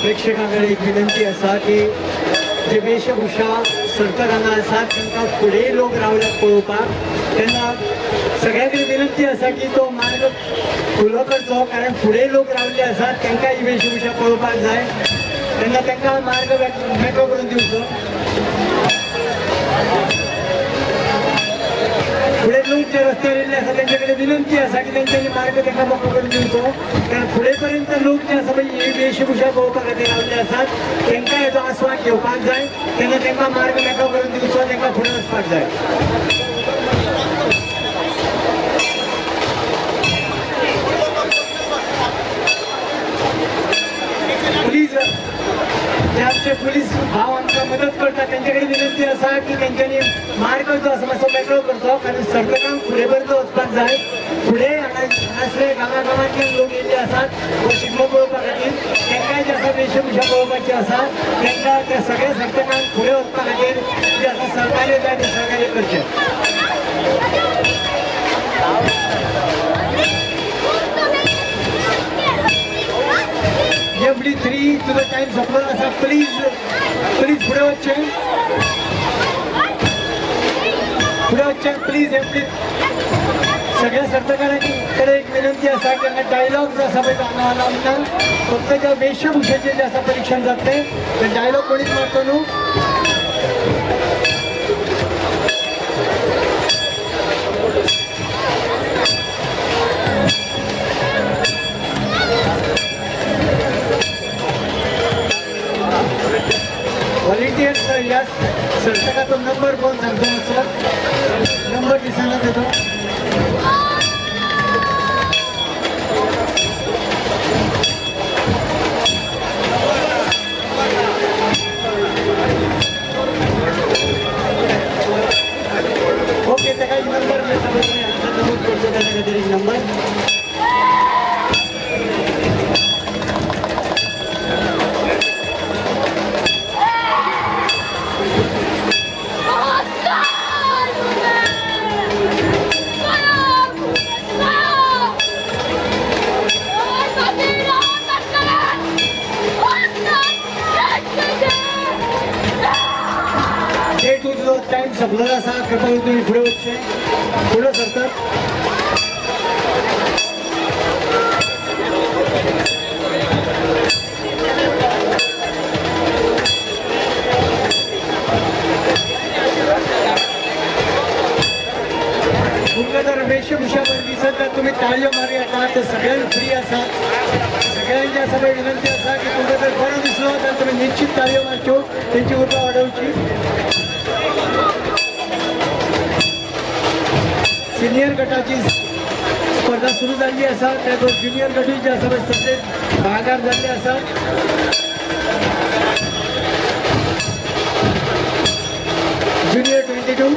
S2: प्रेक्षकांकडे एक विनंती आसा की जे वेशभूषा सर्तक हांगा आसात तांकां फुडें लोक रावल्यात पळोवपाक, तेन्ना सगळ्यां कडेन विनंती आसा की तो मार्ग खुलो करचो, कारण फुडें लोक रावल्ले आसात तांकां ही वेशभूषा पळोवपाक जाय, तेन्ना तांकां मार्ग मेकळो करून दिवचो. फुडें लोक जे रस्त्यार येयल्ले आसा तेंचे कडेन विनंती आसा की तेंच्यांनी मार्ग तांकां मोकळो करून दिवचो, कारण फुडें पर्यंत लोक जे आसा पळय ही वेशभूषा पळोवपा खातीर रावल्ले आसात तांकां हेजो आस्वाद घेवपाक जाय, तेन्ना तांकां मार्ग मेकळो करून दिवचो, तांकां फुडें वचपाक जाय. प्लीज जे आमचे पुलीस भाव आमकां मदत करतात तेंचे कडेन विनंती आसा की तेंच्यांनी मार्ग जो आसा मातसो मेकळो करचो, कारण सर्तकांक फुडें पर्यंत वचपाक जाय. फुडें हांगासर गांवा गांवांतल्यान लोक येयल्ले आसात हो शिगमो पळोवपा खातीर, तांकांय जे आसा वेशभूषा पळोवपाची आसा, तांकां त्या सगळ्या सर्तकांक फुडें वचपा खातीर जे आसा सहकार्य जाय तें सहकार्य करचें. MD3 तुजो टायम सोंपलो आसा, प्लीज प्लीज फुडें वचचें. फुडें वचचें प्लीज हे प्लीज. सगळ्या सर्तकांकडे एक विनंती आसा की हांगा डायलॉग जो आसा पळय तो हांगा अलावड ना, फक्त ज्या वेशभूषेचें जें आसा परिक्षण जातलें ते डायलॉग कोणीच मारचो न्हू. व्हॉलिंटियर्स ह्या सर्तकाचो नंबर कोण सांगतो मातसो? नंबर दिसना तेजो. ओके, ताका एक नंबर मेळटा पळय, हांगा नमूद करचो ताच्या खातीर एक नंबर. टायम सोंपलेलो आसा, कृपा करून तुमी फुडें वचचें, फुडें सरतात. तुमकां जर वेशभूषा बरी दिसत तर तुमी ताळयो मारूं येता, ते सगळ्यांक फ्री आसा. सगळ्यांची आसा पळय विनंती आसा की तुमकां जर बरो दिसलो तर तुमी निश्चित ताळयो मारच्यो, तेंची उर्बा वाडोवची. सिनियर गटाची स्पर्धा सुरू जाल्ली आसा, त्याबरोबर ज्युनियर गटूय जे आसा पळय स्पर्धेत भागाकार जाल्ले आसा. Junior 22,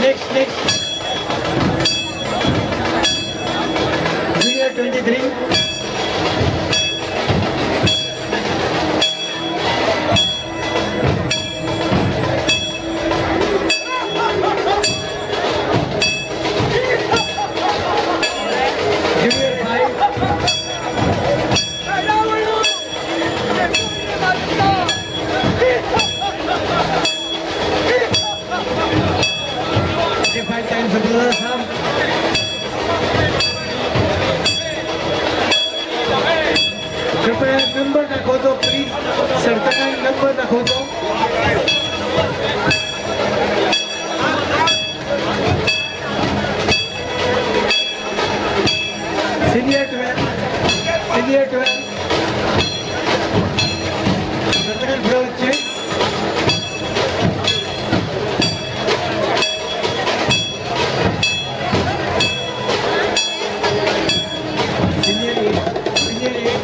S2: next next junior 23, junior 5, time सोंपलेलो आसा. कृपया नंबर दाखवचो प्लीज, सर्तकांक नंबर दाखवचो. सिनियर 12, सिनियर 12, सर्तकांक फुडें वचचें. सिनियर 8, सिनियर 8,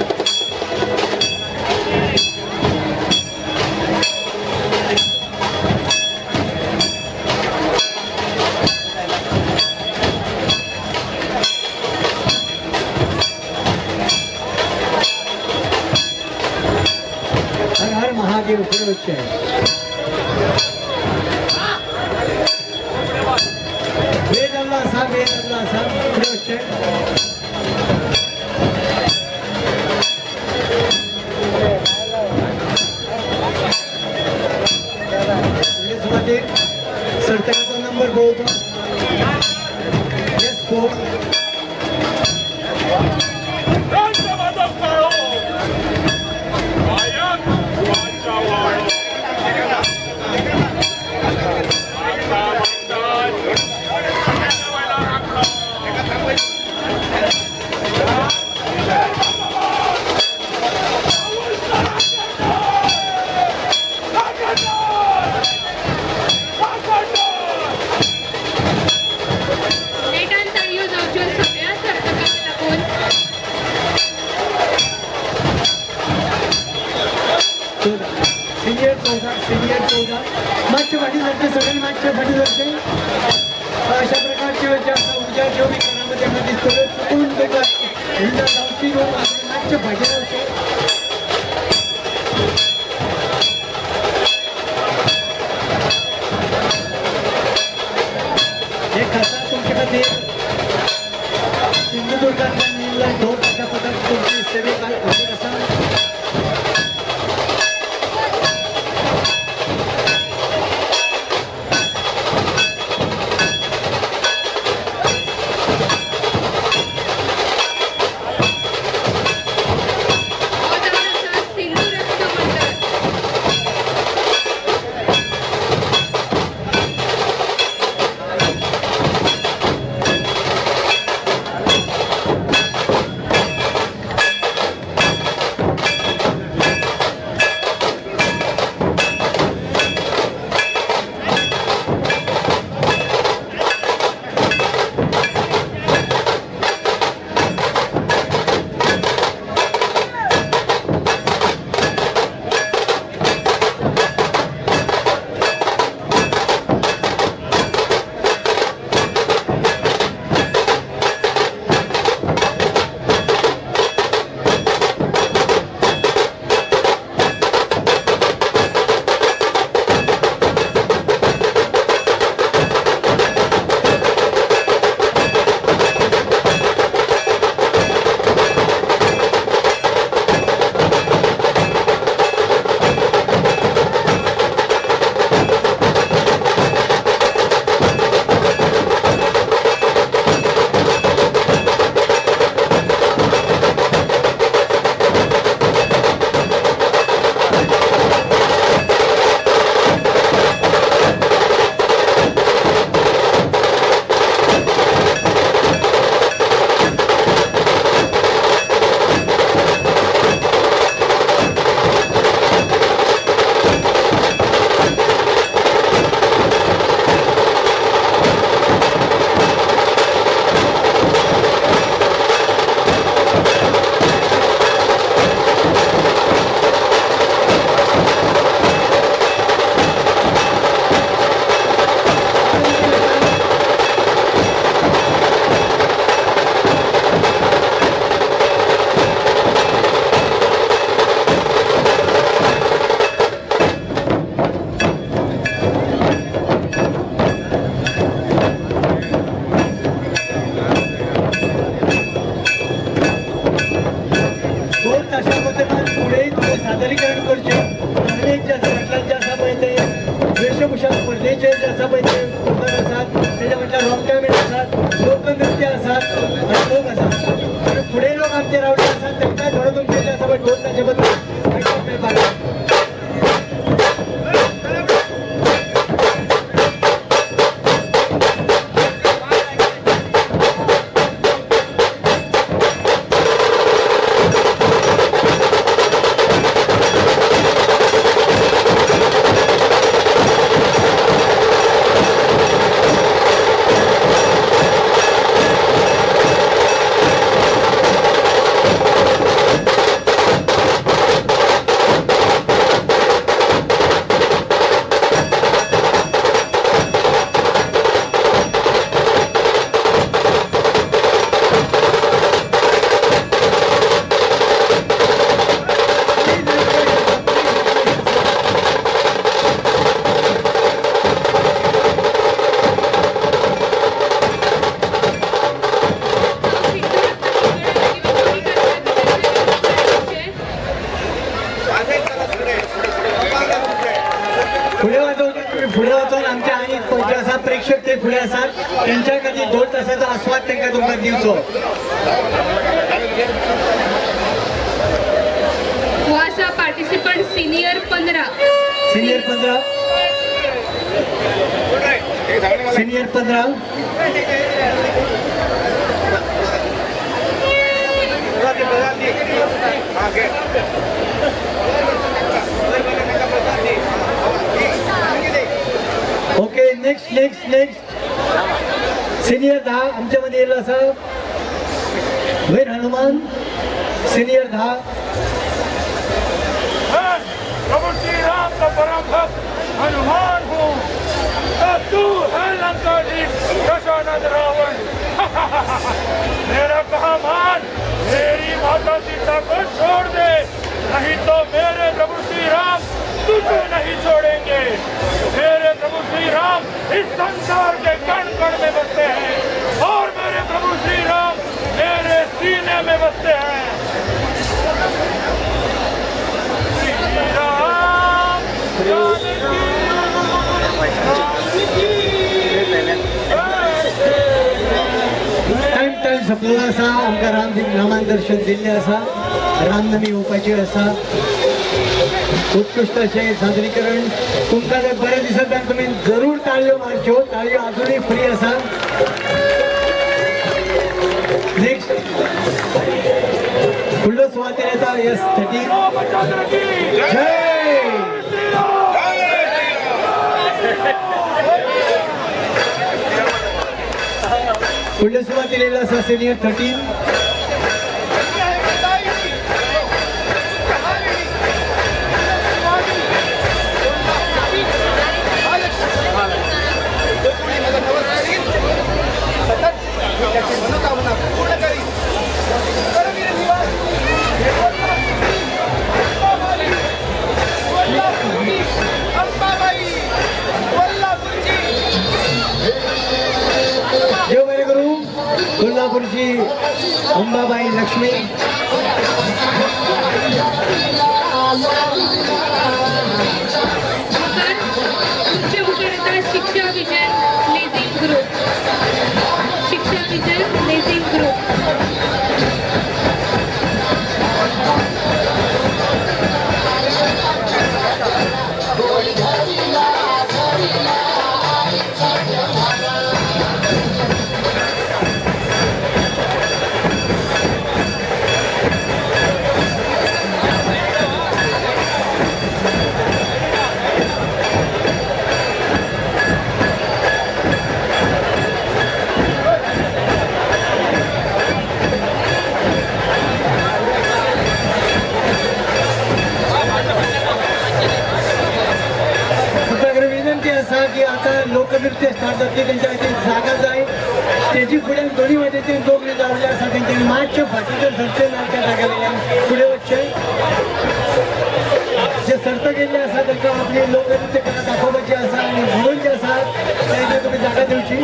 S2: हर हर महादेव फुडें वचचें. वेळ जाल्लो आसा, वेळ जाल्लो आसा, फुडें वचचें. फुडले सुवातेर सर्तकाचो नंबर पळोवचो, S4.
S1: नेटान ताळयो जावच्यो सगळ्या सर्तकांक लागून.
S2: 14, सिनियर 14, सिनियर 14. मातशे फाटीं सरचे, सगळ्यांनी मातशे फाटीं सरचे. अशा प्रकारच्यो ज्यो आसा उज्याच्यो बी घरामध्ये हांगा दिसतल्यो, चुकून ताका हिंसा जावची न्हू, मातशे फाटीं रावचे. हे खासा तुमचे खातीर सिंधुदुर्गांतल्यान येयल्लो ढोल. तांच्या बद्दल तुमची सेवेक हाजीर आसा. सादरीकरण करचें आनी जे आसा म्हटल्यार जे आसा पळय ते वेशभूषा स्पर्धेचे जे आसा पळय ते प्रकार आसात, तेज्या म्हटल्यार रोमटामेळ आसात, लोकनृत्य आसात आनी लोक आसात आनी फुडें लोक आमचे रावले आसात तांकां थोडो तुमचे जे आसा पळय ढोल ताचे बद्दल आयकूंक मेळपाक. फुडें वचून आमचे आनी जे आसा प्रेक्षक ते फुडें आसात तेंच्या खातीर ढोल ताशाचो आस्वाद तांकां तुमकां दिवचो.
S1: हो आसा participant senior 15,
S2: senior 15, senior 15. Okay, next next next senior 10 आमच्या मध्ये येयल्लो आसा वीर हनुमान सिनियर 10.
S6: प्रभु श्री राम का परम भक्त हनुमान हूँ, तू है लंकाधीश दशानंद रावण। मेरा कहा मान, मेरी माता सीता को छोड़ दे, नहीं तो मेरे प्रभु श्री राम तुझे नहीं छोड़ेंगे। मेरे प्रभु श्री राम इस संसार के कण कण में बसते हैं और मेरे प्रभु श्री राम मेरे सीने में बसते हैं। श्री राम जानकी
S2: टायम टायम सोंपलेलो आसा। आमकां राम रामान दर्शन दिल्लें आसा, रामनमी येवपाची आसा। उत्कृश्ट अशें सादरीकरण तुमकां जर बरें दिसत जाल्यार तुमी जरूर ताळयो मारच्यो, ताळयो अजुनूय फ्री आसा। नेक्स्ट फुडलो सुवातेर येता एस 13। जय फुडल्या सुवातेर येयल्लो आसा सिनियर 13। देव बरें करूं। कोल्हापूरची अंबाबाई लक्ष्मी
S1: तुमचे मुखार येता Shiksha vision lezim group, Shiksha vision lezim group.
S2: आसा की आता लोकनृत्य स्टार्ट जातली, तेंच्या खातीर जागा जाय। स्टेजी फुडें दोनी वाटेच्यान लोक रावले आसा, तेंच्यांनी मातशें फाटीं जर सरचें ना त्या जाग्या वयल्यान फुडें वचचें। जे सर्त केल्ले आसा तांकां आपली लोकनृत्य कला दाखोवपाची आसा आनी म्हणून जे आसा तांकां तुमी जागा दिवची।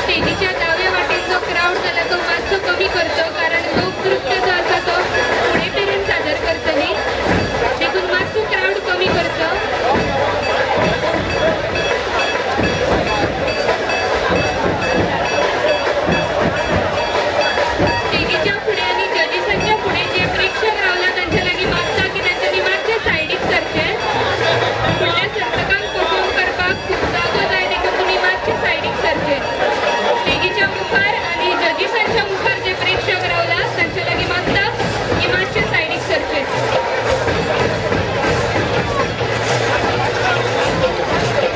S1: स्टेजीच्या दाव्या वाटेन जो क्रावड जाला तो मातसो कमी करचो, कारण लोकनृत्य जो आसा तो फुडें मेरेन सादर करतली, देखून मातसो क्रावड कमी करचो। स्टेजीच्या फुडें आनी जजीसांच्या फुडें जे प्रेक्षक रावला तांच्या लागीं मागता की तांच्यांनी मातशें सायडीक सरचें, फुडल्या सर्तकांक परफॉर्म करपाक खूब जागो जाय, देखून तुमी मातशें सायडीक सरचें। स्टेजीच्या मुखार आनी जजीसांच्या मुखार जे प्रेक्षक रावला तांच्या लागीं मागता की मातशें सायडीक सरचें।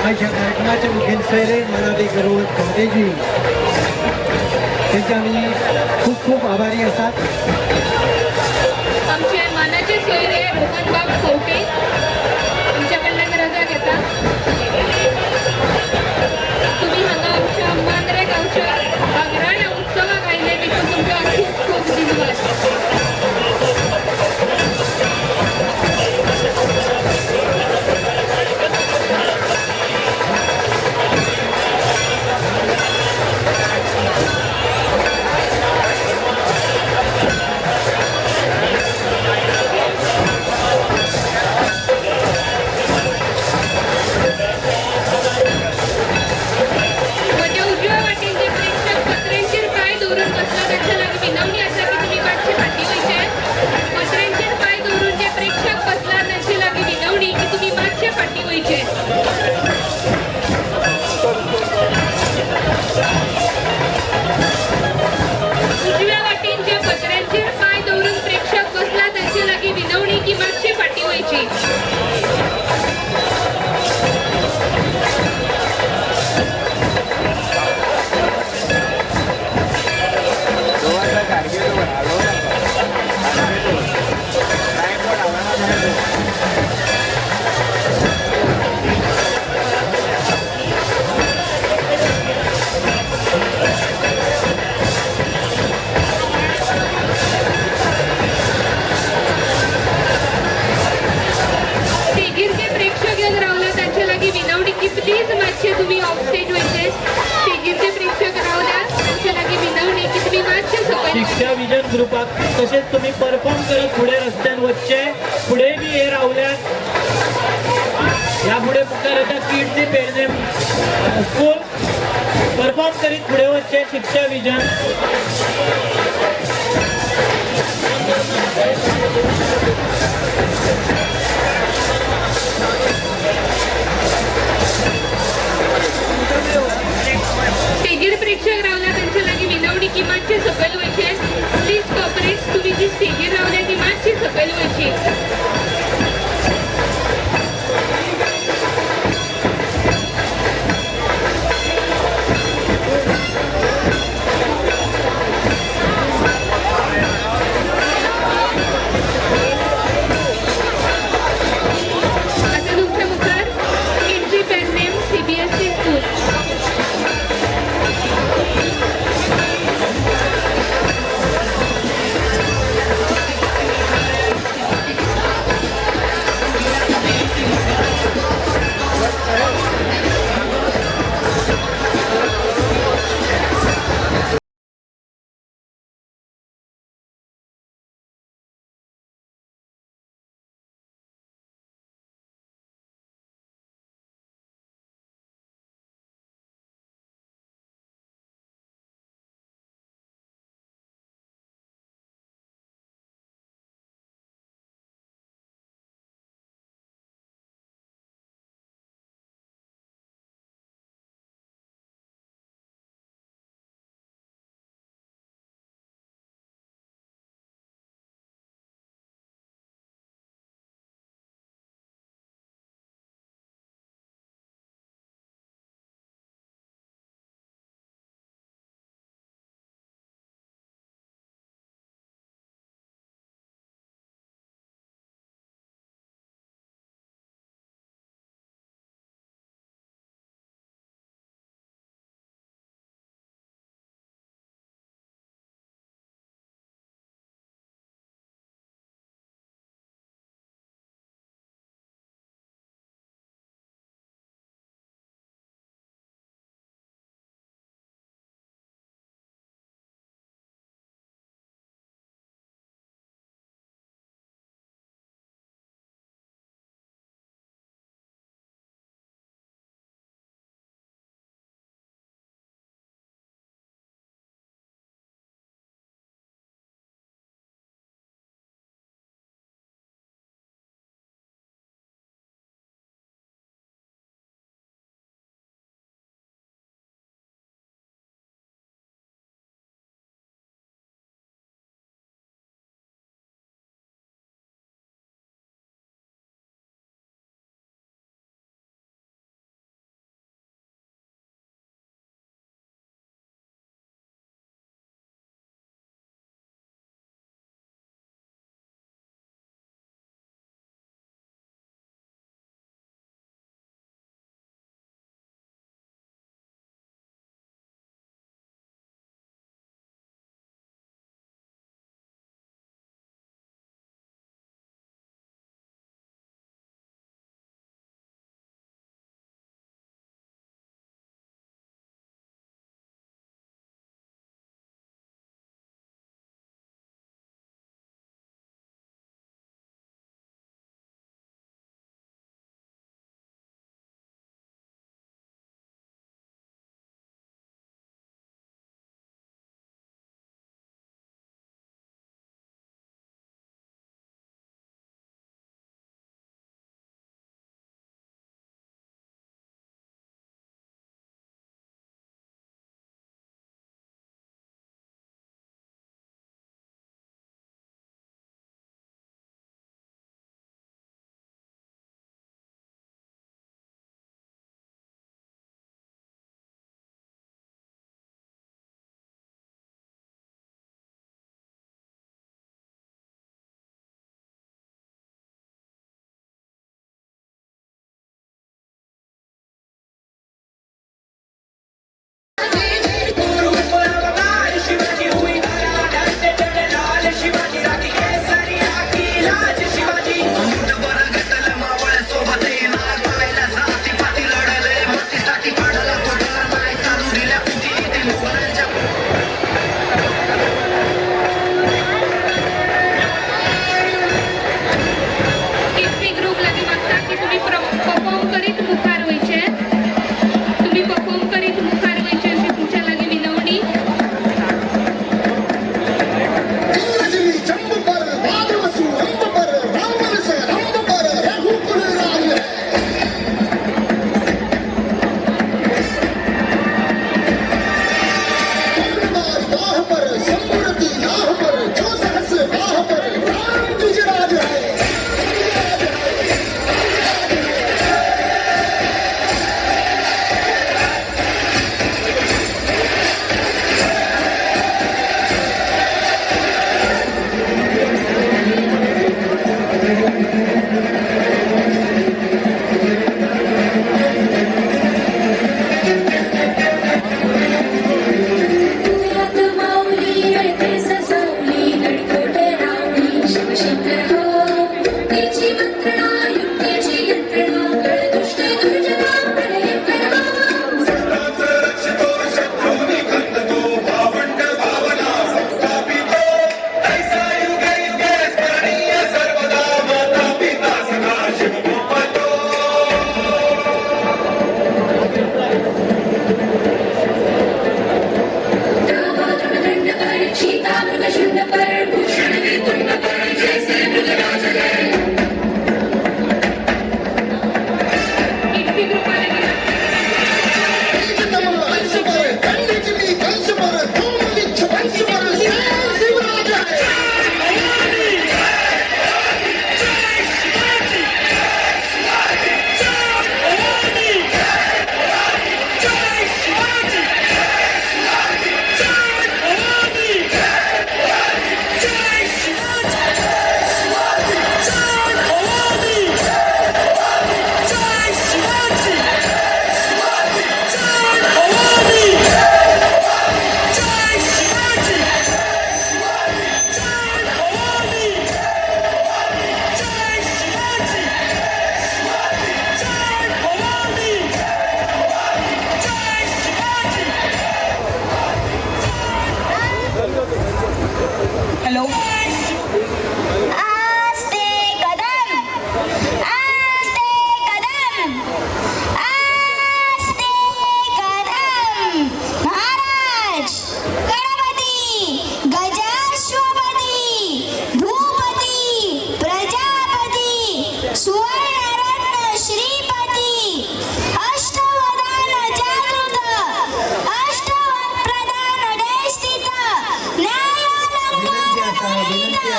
S2: आयच्या कार्यक्रमाचे मुखेल सोयरे मनाली गरोद खंवटेजी त्यांचे आमी खूब खूब आभारी आसात।
S1: आमचे मानाचे सोयरे रोहनबाब खंवटे आमच्या कडल्यान रजा घेता। तुमी हांगा आमच्या मांद्रे गांवच्या भांगराळ्या उत्सवाक आयले देखून तुमकां खूब खूब दिनवास।
S5: शिक्षा विजन ग्रुपाक. तशेंच तुमी परफॉर्म करत फुडें रस्त्यान वचचें, फुडें बी हे रावल्यात. ह्या फुडें मुखार आतां किड्स पेरनेम स्कूल परफॉर्म करीत फुडें वचचें शिक्षा विजन.
S1: स्टेजीर प्रेक्षक रावला तांचे लागीं विनवणी की मातशें सकयल वयचें. प्लीज कॉपरेट, तुमी जी स्टेजीर रावल्या ती मातशी सकयल वयची. आतां तुमच्या मुखार entry Pernem CBSE school.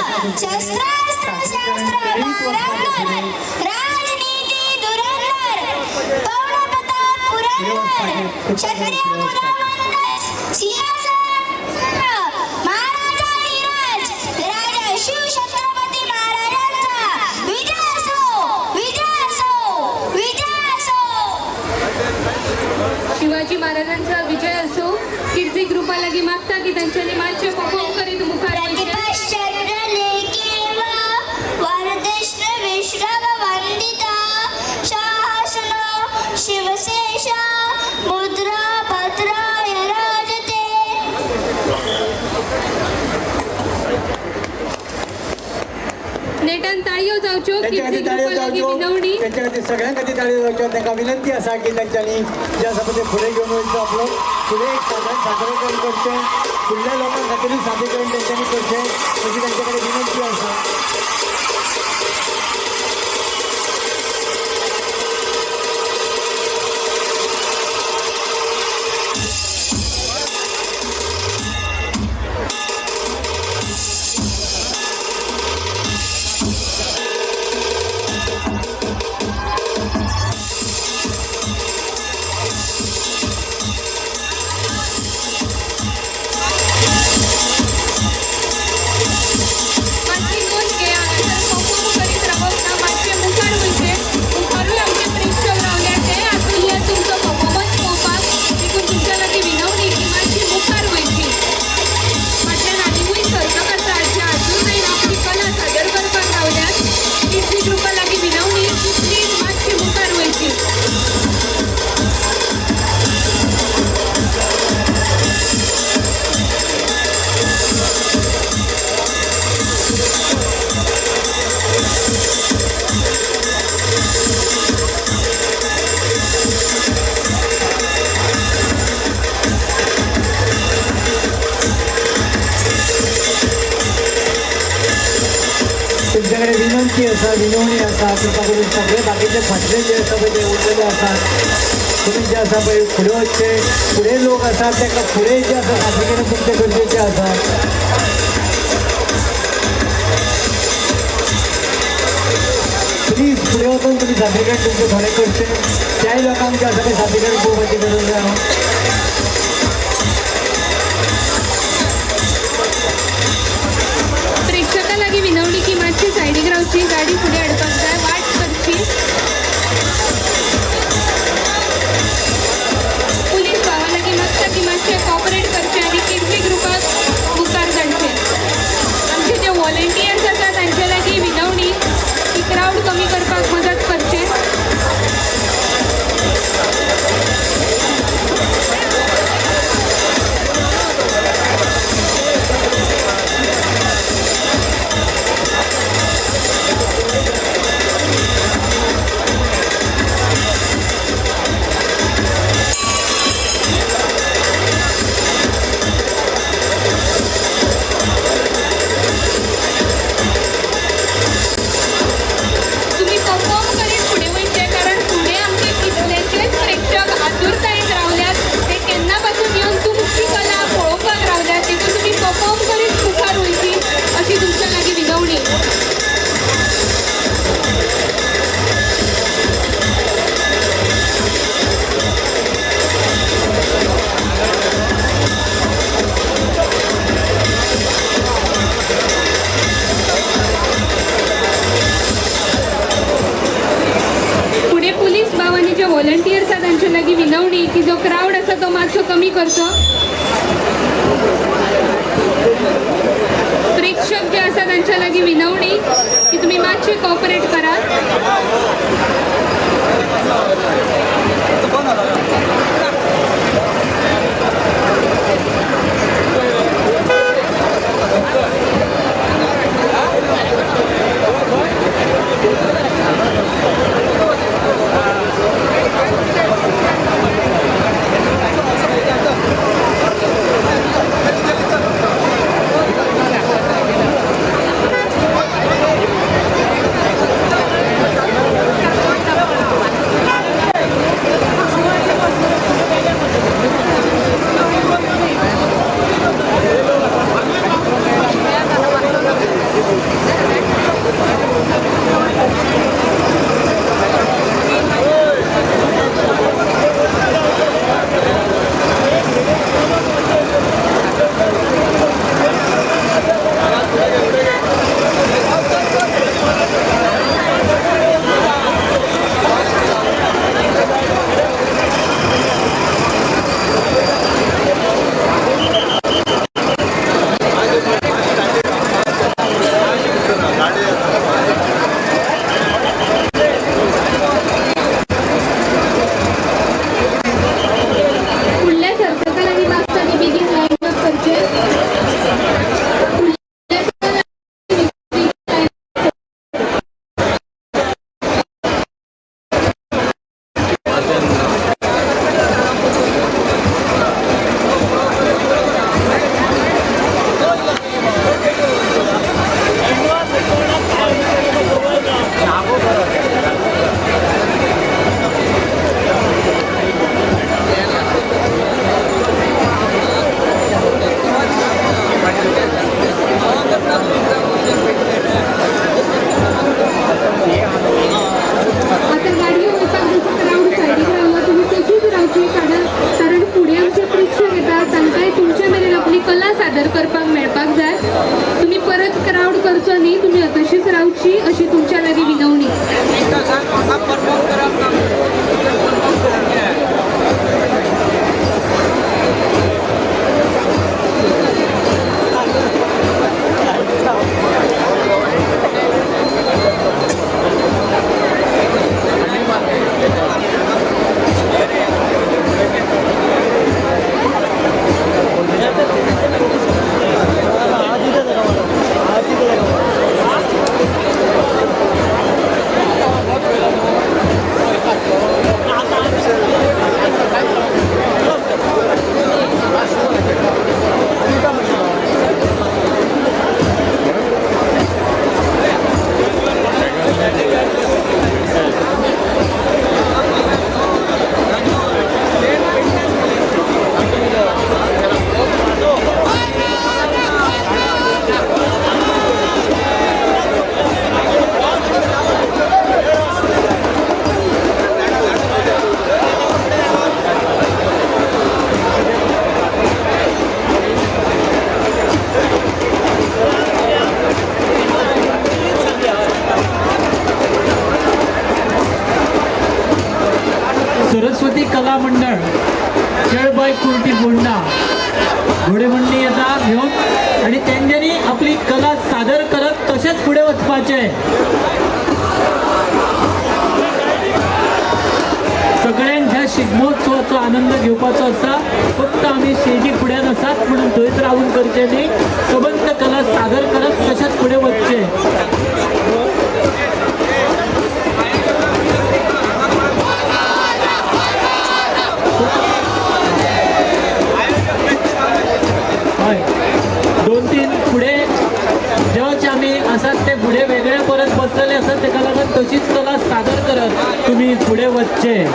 S7: शस्त्रास्त्र शास्त्र पारंगत, राजनीती धुरंधर, प्रौढप्रताप पुरंदर, क्षत्रिय कुलवंत सिंहासन महाराजाधिराज राजा शिव छत्रपती महाराजांचा विजय असो, विजय असो, विजय असो.
S1: शिवाजी महाराजांचा विजय असो. कीर्ती ग्रुपा लागीं मागता की तांच्यांनी मातशें परफॉर्म करीत मुखार वयचें.
S7: विश्रवंदिता शासन शिवशेष मुद्रा भद्राय राजते.
S1: नेटान ताळयो जावच्यो.
S8: त्यांच्या
S1: कीर्ती
S8: खातीर ताळयो
S1: ग्रुपा लागीं
S8: जावच्यो,
S1: विनवणी.
S8: त्यांच्या खातीर सगळ्यां खातीर ताळयो जावच्यो. तांकां विनंती आसा की तांच्यांनी जे आसा पळय ते फुडें घेवन वयचो, आपलो फुडें एक सादरीकरण करचें, फुडल्या लोकां खातीरूय सादरीकरण तांच्यांनी करचें अशी तांचे कडेन विनंती आसा.
S1: मातशी नोंद घे, हांगासर परफॉर्म करीत रावप ना, मातशें मुखार वयचें. मुखारूय आमचे प्रेक्षक रावल्या ते आतुरले तुमचो परफॉर्मन्स पळोवपाक, देखून तुमच्या लागीं विनवणी की मातशी मुखार वयची. फाटल्यान आनिकूय सर्तक आसात जे आतुरतायेन आपली कला सादर करपाक रावल्यात. कीर्ती ग्रुपा लागीं विनवणी की प्लीज मातशी मुखार वयची.
S8: तुमच्याकडे विनंती आसा, विनवणी आसा, कृपा करून सगळे बाकीचे फाटले जे आसा पळय ते उरलेले आसात, तुमी जे आसा पळय फुडें वचचे, फुडें लोक आसात तांकां फुडें जे आसा सादरीकरण तुमचें गरजेचें आसा. प्लीज फुडें वचून तुमी सादरीकरण तुमचें थोडें करचें, त्याय लोकांक जें आसा तें सादरीकरण पळोवपाची गरज आसा.
S1: प्रेक्षकां लागीं विनवणी की मातशी सायडीक रावची, गाडी फुडें हाडपाक जाय, वाट करची. पुलीस भावा लागीं मागता की मातशें कॉपरेट करचें आनी कीर्ती ग्रुपाक मुखार धाडचें. आमचे जे वॉलंटियर्स आसा तांचे लागीं विनवणी की क्रावड कमी करपाक मदत करचें. तुम्ही परफॉर्म करीत फुडें वयचें, कारण फुडें आमचे कितलेशेच प्रेक्षक आतुरतायेन रावल्यात, ते केन्ना पासून येवन तुमची कला पळोवपाक रावल्यात, देखून तुमी परफॉर्म करीत मुखार वयची अशी तुमच्या लागीं विनवणी. फुडें पुलीस भाव आनी जे वॉलंटियर्स आसा तांचे लागीं विनवणी की जो क्रावड आसा तो मातसो कमी करचो. प्रेक्षक जे आसा तांच्या लागीं विनवणी की तुमी मातशे कॉपरेट करात.
S5: कला मंडळ केळबाय कुर्टी फोंडा घोडेमंडी येता घेवन आनी तेंच्यांनी आपली कला सादर करत तशेंच फुडें वचपाचें. सगळ्यांक ह्या शिगमोत्सवाचो आनंद घेवपाचो आसा. फक्त आमी स्टेजी फुड्यान आसात म्हणून थंयच रावून करचें न्ही, सबंद कला सादर करत तशेंच फुडें वचचें. हय, दोन तीन फुडें जज आमी आसात ते फुडें वेगळे परत बसलेले आसात, तेका लागून तशीच कला सादर करत तुमी फुडें वचचें.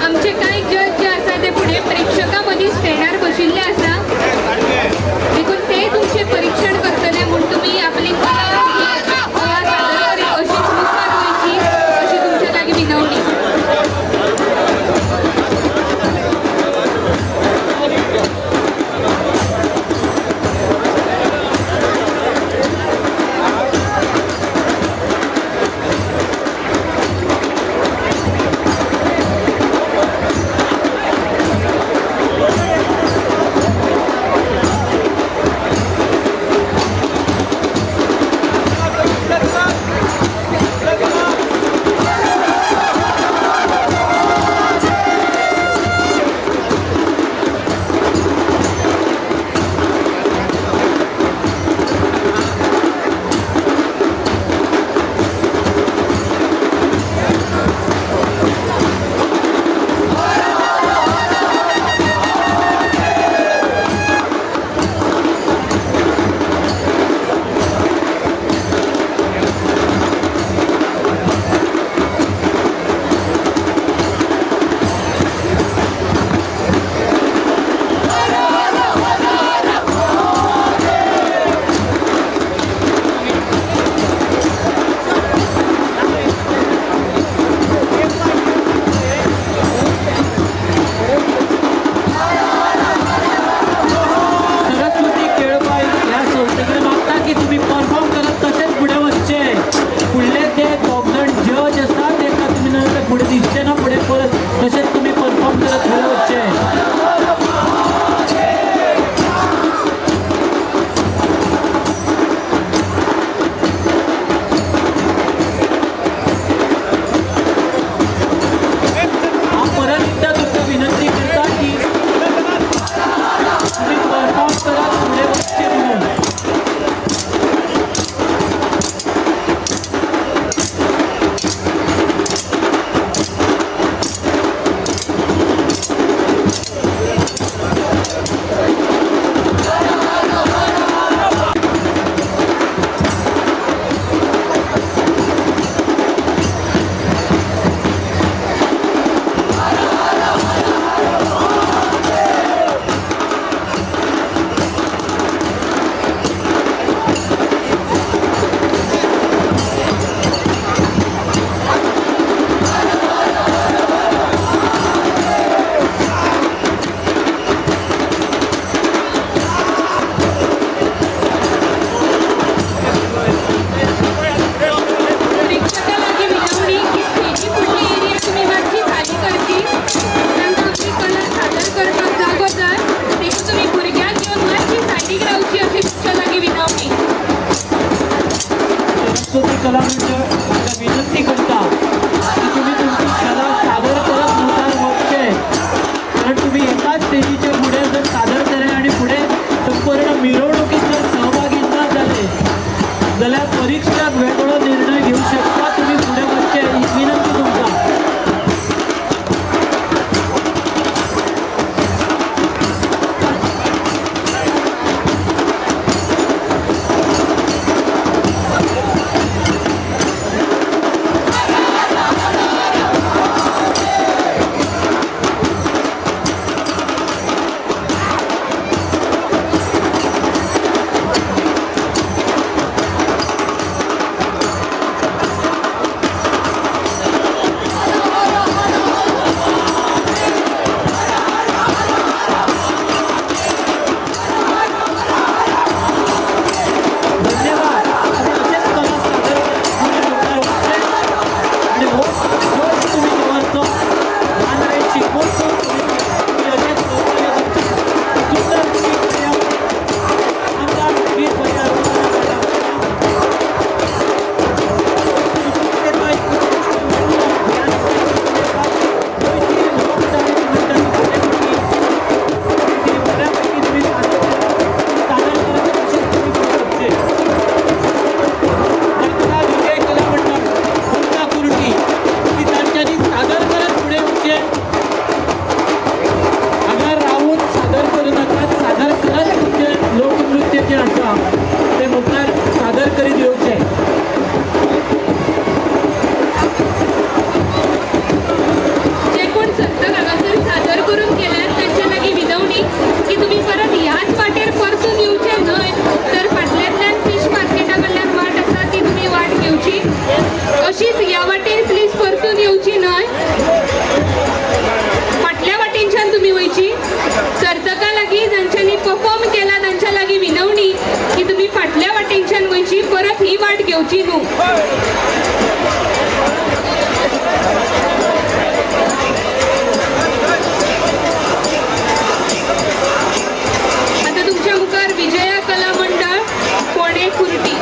S1: आमचे कांय जज जे आसा ते फुडें प्रेक्षकां मदीं स्टँडार बशिल्ले आसा, देखून ते तुमचें परिक्षण करतले म्हूण तुमी आपली कला सादर करीत अशीच मुखार वयची अशी तुमच्या लागीं विनवणी.
S5: सरस्वती केळबाय ह्या संस्थेकडे मागता की तुमी परफॉर्म करत तशेंच फुडें वचचें. फुडले ते दोग जाण जज आसा तेका तुमी नाजाल्यार फुडें दिसचें ना, फुडें परत तशेंच तुमी परफॉर्म करत फुडें वचचें. हांव परत एकदां तुमकां विनंती करता की तुमी परफॉर्म करात फुडें वचचें म्हणून.
S1: जावची न्हू. आता तुमच्या मुखार विजया कला मंडळ फोंडें कुर्टी.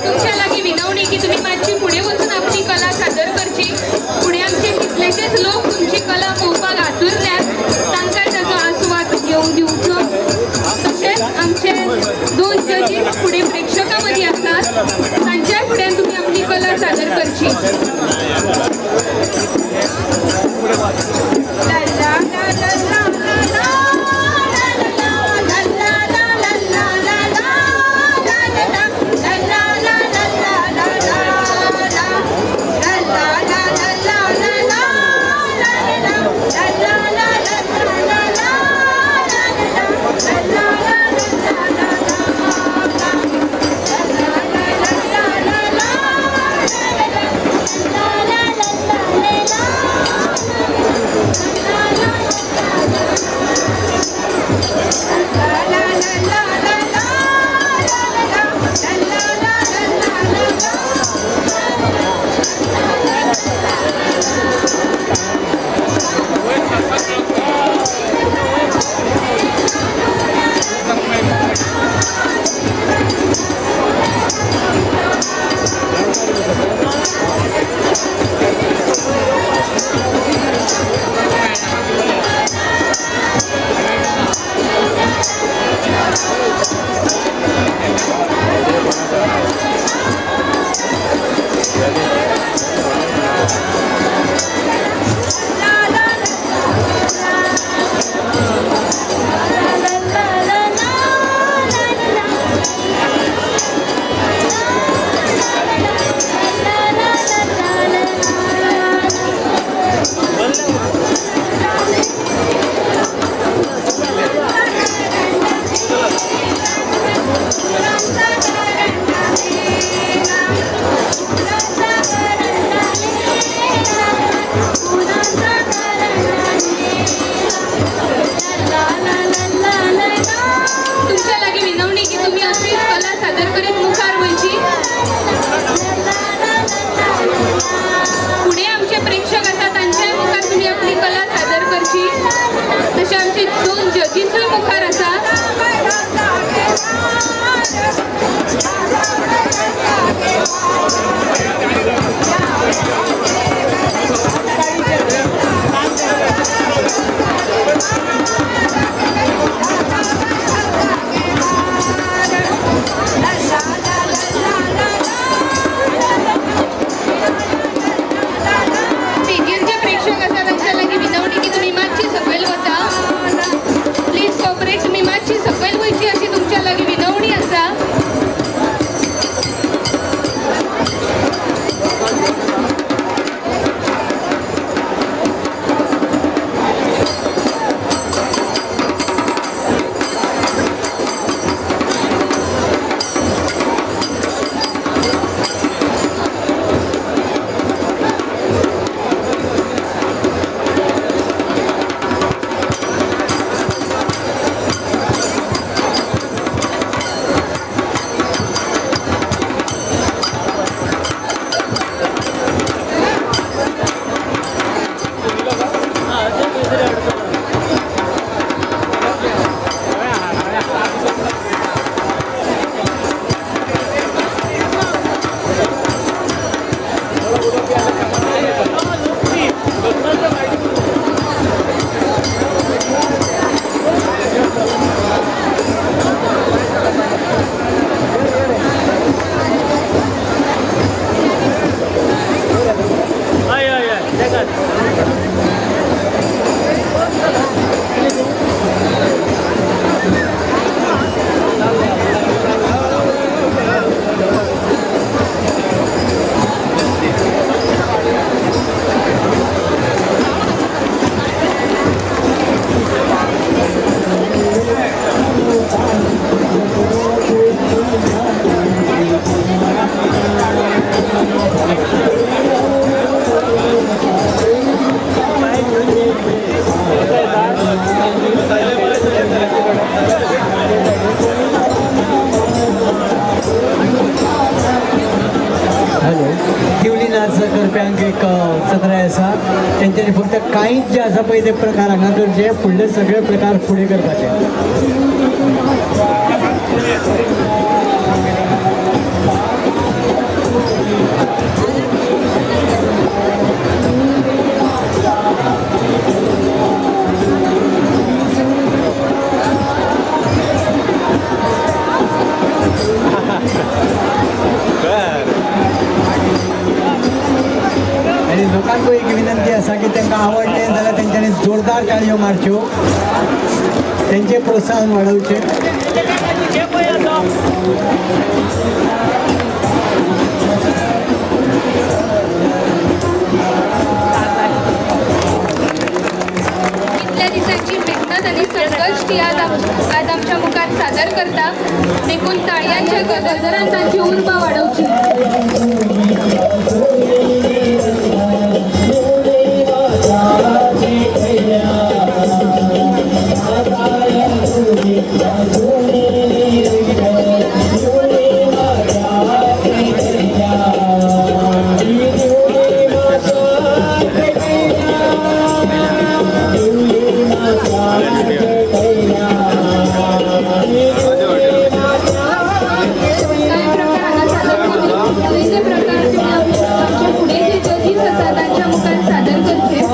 S1: तुमच्या लागीं विनवणी की तुमी मातशी फुडें वचून आपली कला सादर करची. फुडें आमचे कितलेशेच लोक तुमची कला पळोवपाक आतुरल्यात, तांकां ताचो आस्वाद घेवन दिवचो. तशेंच आमचे दोन जजीस फुडें प्रेक्षकां मदीं आसात, तांच्याय फुड्यान तुमी आपली कला सादर करची. ला ला ला ला ला ला la la la. तशेंच 2 जजीसूय मुखार आसा. स्टेजीर जे प्रेक्षक आसा तांच्या लागीं विनवणी की तुमी मातशी सकयल वता. प्लीज कॉपरेट, तुमी मातशी सकयल वयची अशी तुमच्या लागीं विनवणी आसा.
S8: हॅलो, दिवली नाच करप्यांक एक चत्राय आसा. तेंच्यांनी फक्त कांयच जे आसा पळय ते प्रकार हांगा करचे, फुडले सगळे प्रकार फुडें करपाचे. आनी लोकांक एक विनंती आसा की तांकां आवडलें जाल्यार तेंच्यांनी जोरदार टाळयो मारच्यो, तेंचें प्रोत्साहन वाडोवचें.
S1: इतल्या दिसांची मेहनत आनी संघर्श ती आज आज आमच्या मुखार सादर करता, देखून ताळयांच्या गजरान तांची उर्बा वाडोवची. कांय प्रकार हांगा सादर करून ते प्रकार तुमी आमच्या फुडें जे जजीस आसा तांच्या मुखार सादर करचे.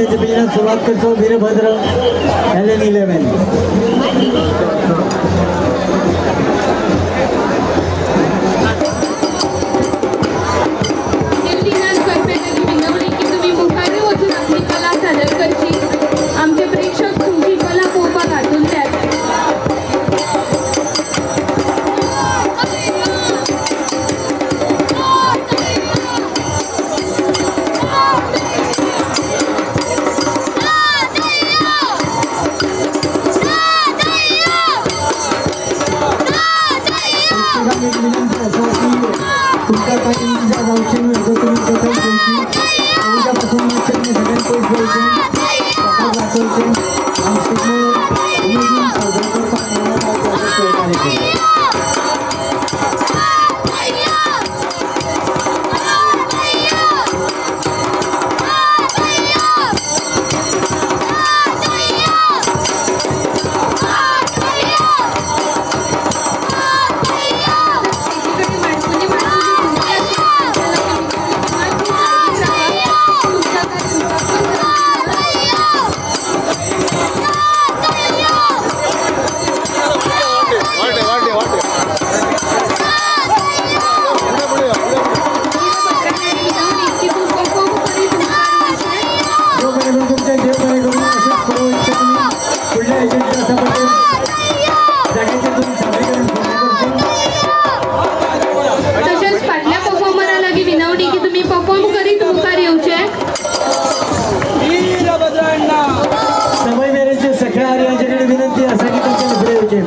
S8: डिसिप्लिनान सुरवात करचो वीरभद्र LN 11.
S1: विनवणी की तुमी मुखारूय वचून आपली कला सादर करची. आमचे प्रेक्षक तुमची कला पळोवपाक आतुरल्यात.
S8: तुमकां कांय इजा जावची न्हय जर तुमी दखल घेवची. उद्यापासून मातशें तुमी सगळ्यांक पयस जावचें, स्वताक वाचोवचें आनी शिगमो उमेदीन साजरो करपाक मेळटा सहकार्य करचें.
S1: तशेंच फाटल्या परफॉर्मरा लागीं विनवणी की तुमी परफॉर्म करीत मुखार येवचे.
S8: समय मेरेनचे सगळ्या आर्यांचे कडेन विनंती आसा की तांच्या फुडें येवचें.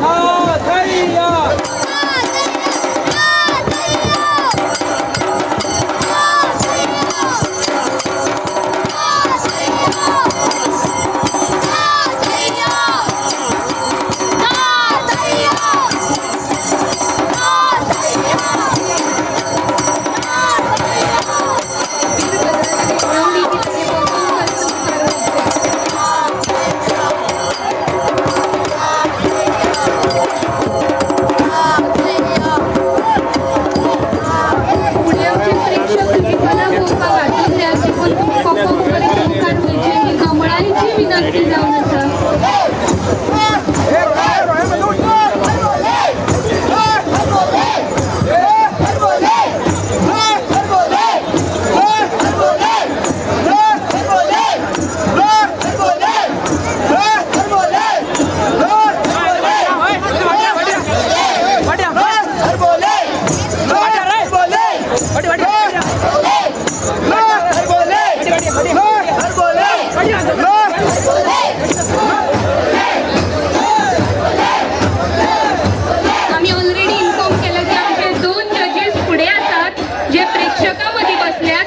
S1: आमी ऑलरेडी इन्फॉर्म केला की आमचे 2 जजीस फुडें आसात जे प्रेक्षकां मदीं बसल्यात.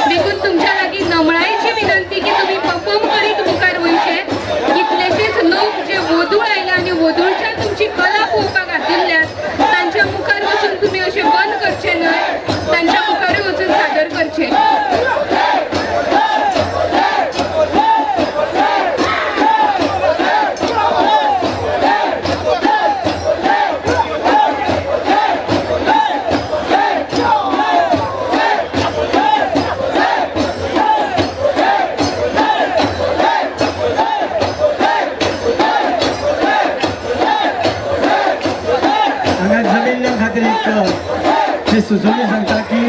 S1: देखून तुमच्या लागीं नमळायेची विनंती की तुमी परफॉर्म करीत मुखार वयचे. कितलेशेच लोक जे वोदूळ आयला आनी वोदूळच्यान तुमची कला पळोवपाक आतुरल्यात तांच्या मुखार वचून तुमी अशें बंद करचें न्हय, तांच्या मुखारूय वचून सादर करचें.
S8: खातीर एक सुचोवणी सांगता की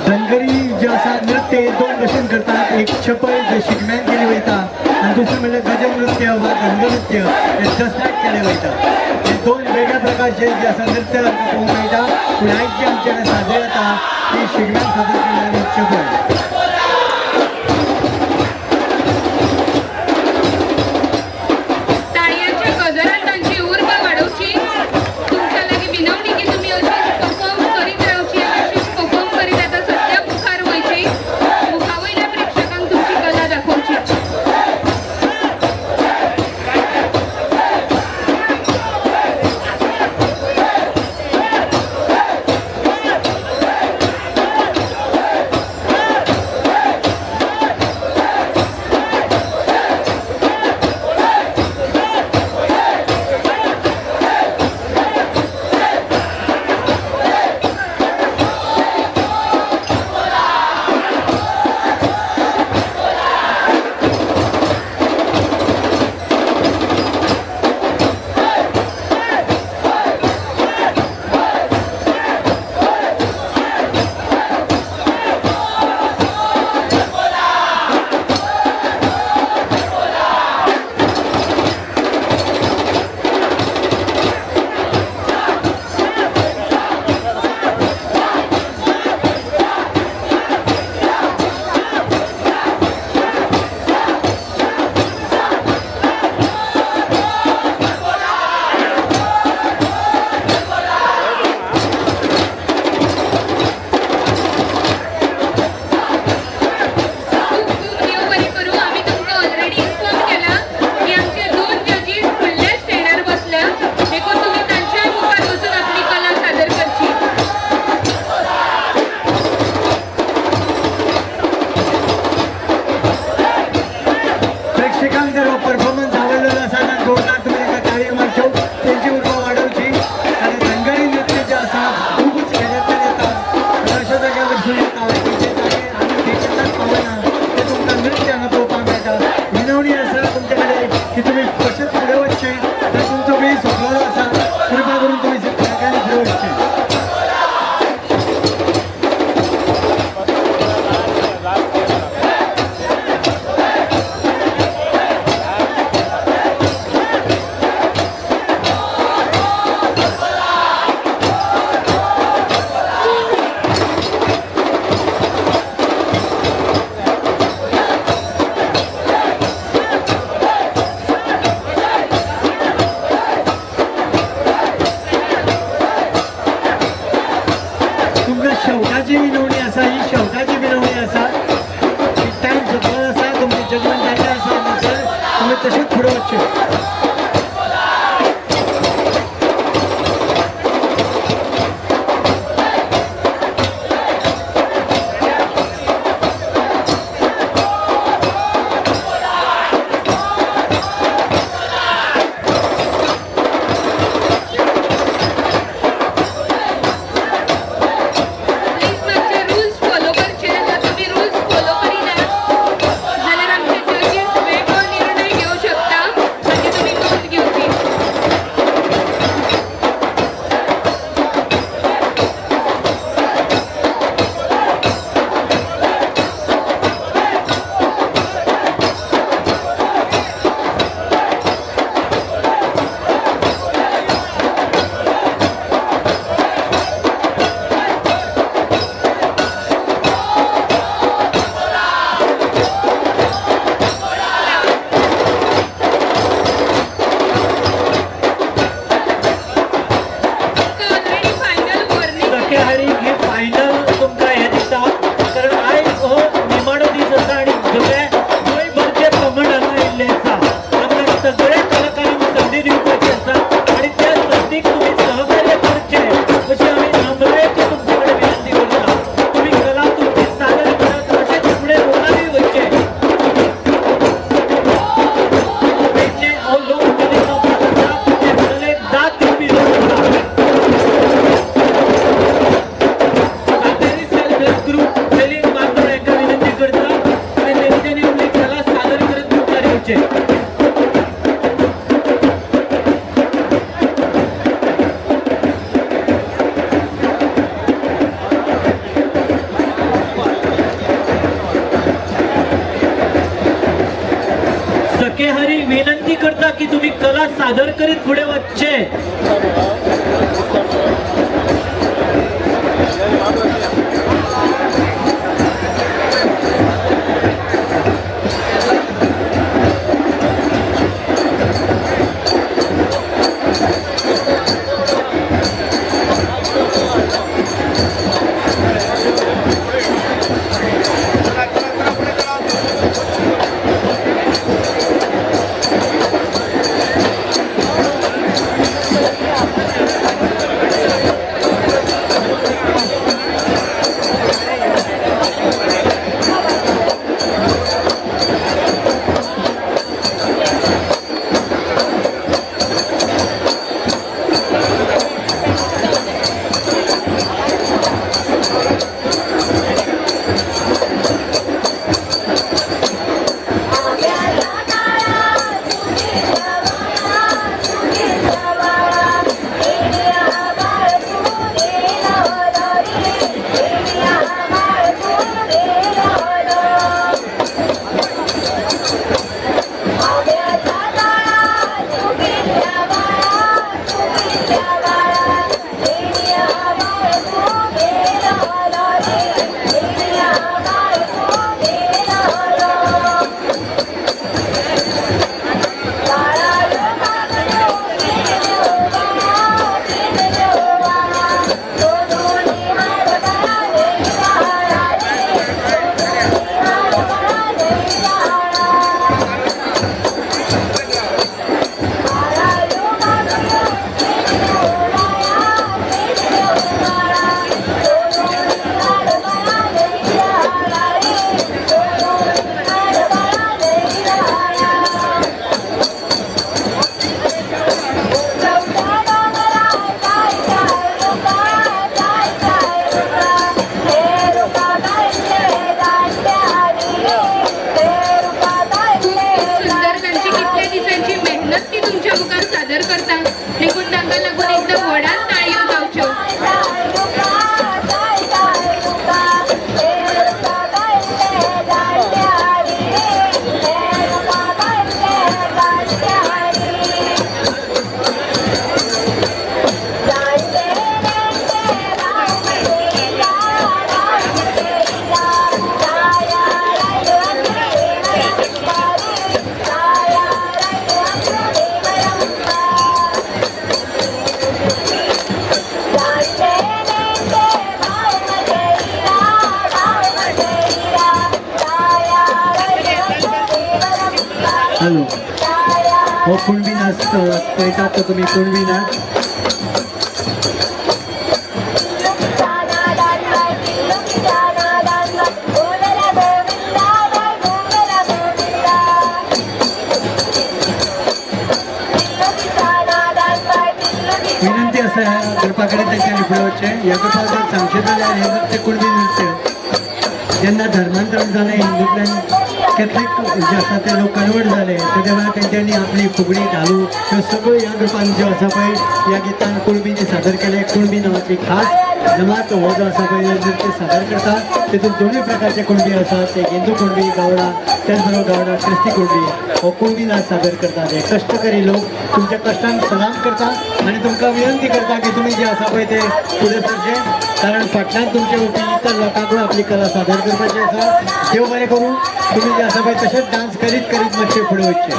S8: धनगरी जे आसा नृत्य हे 2 भशेन करतात. एक छपय जे शिगम्यान केली वयता आनी दुसरें म्हणल्यार गज नृत्य वा धनगर नृत्य हे दसऱ्याक केले वयता. हे 2 वेगळ्या प्रकारचे जे आसा नृत्य आमकां पळोवंक मेळटा. पूण आयज जे आमच्या सादर जाता ती शिगम्यान सादर केल्ली छपय.
S1: ताळयांच्या गजरान तांची उर्बा वाडोवची. तुमच्या लागीं विनवणी की तुमी अशीच परफॉर्म करीत रावची आनी अशीच परफॉर्म करीत आतां सद्या मुखार वयची, मुखा वयल्या प्रेक्षकांक तुमची कला दाखोवची.
S8: विनवणी आसा तुमचे कडेन की तुमी कशेंच फुडें वचचें, तर तुमचो वेळ सोंपलेलो आसा, कृपा करून तुमी सगळ्यांनी फुडें वचचें. शेवटाची विनवणी आसा, ही शेवटाची विनवणी आसा की टायम सोंपलो आसा, तुमचें जजमेंट जाल्लें आसा हांगासर, तुमी तशेंच फुडें वचचें.
S5: सकेहरी विनंती करता की तुम्ही कला सादर करीत पुढे वच्चे.
S8: हॅलो हो कुणबी नाच पळयतात तो तुमी कुणबी नाच. विनंती आसा ह्या ग्रुपा कडेन तेंच्यांनी फुडें वचचें. ह्या ग्रुपा जर सांगचें जाल्यार हें नृत्य कुणबी नृत्य जेन्ना धर्मांतरण जालें हिंदूंतल्यान कॅथलीक जे आसा ते लोक कन्वर्ट जाले तेज्या वेळार तेंच्यांनी आपली फुगडी धालो ह्यो सगळ्यो ह्या ग्रुपान ज्यो आसा पळय ह्या गितान कुणबींनी सादर केले. कुणबी नांवाची खास जमात हो जो आसा पळय नृत्य सादर करता. तितून दोनूय प्रकारचे कुणबी आसात, एक हिंदू कुणबी गावडा, त्याच बरोबर गावडा क्रिस्ती कुणबी हो कुणबी नाच सादर करतात. हे कश्टकरी लोक तुमच्या कश्टांक सलाम करता आनी तुमकां विनंती करता की तुमी जे आसा पळय ते फुडें सरचें, कारण फाटल्यान तुमचे वतीन इतर लोकांकूय आपली कला सादर करपाची आसा. देव बरें करूं, तुमी जे आसा पळय तशेंच डान्स करीत करीत मातशें फुडें वचचें.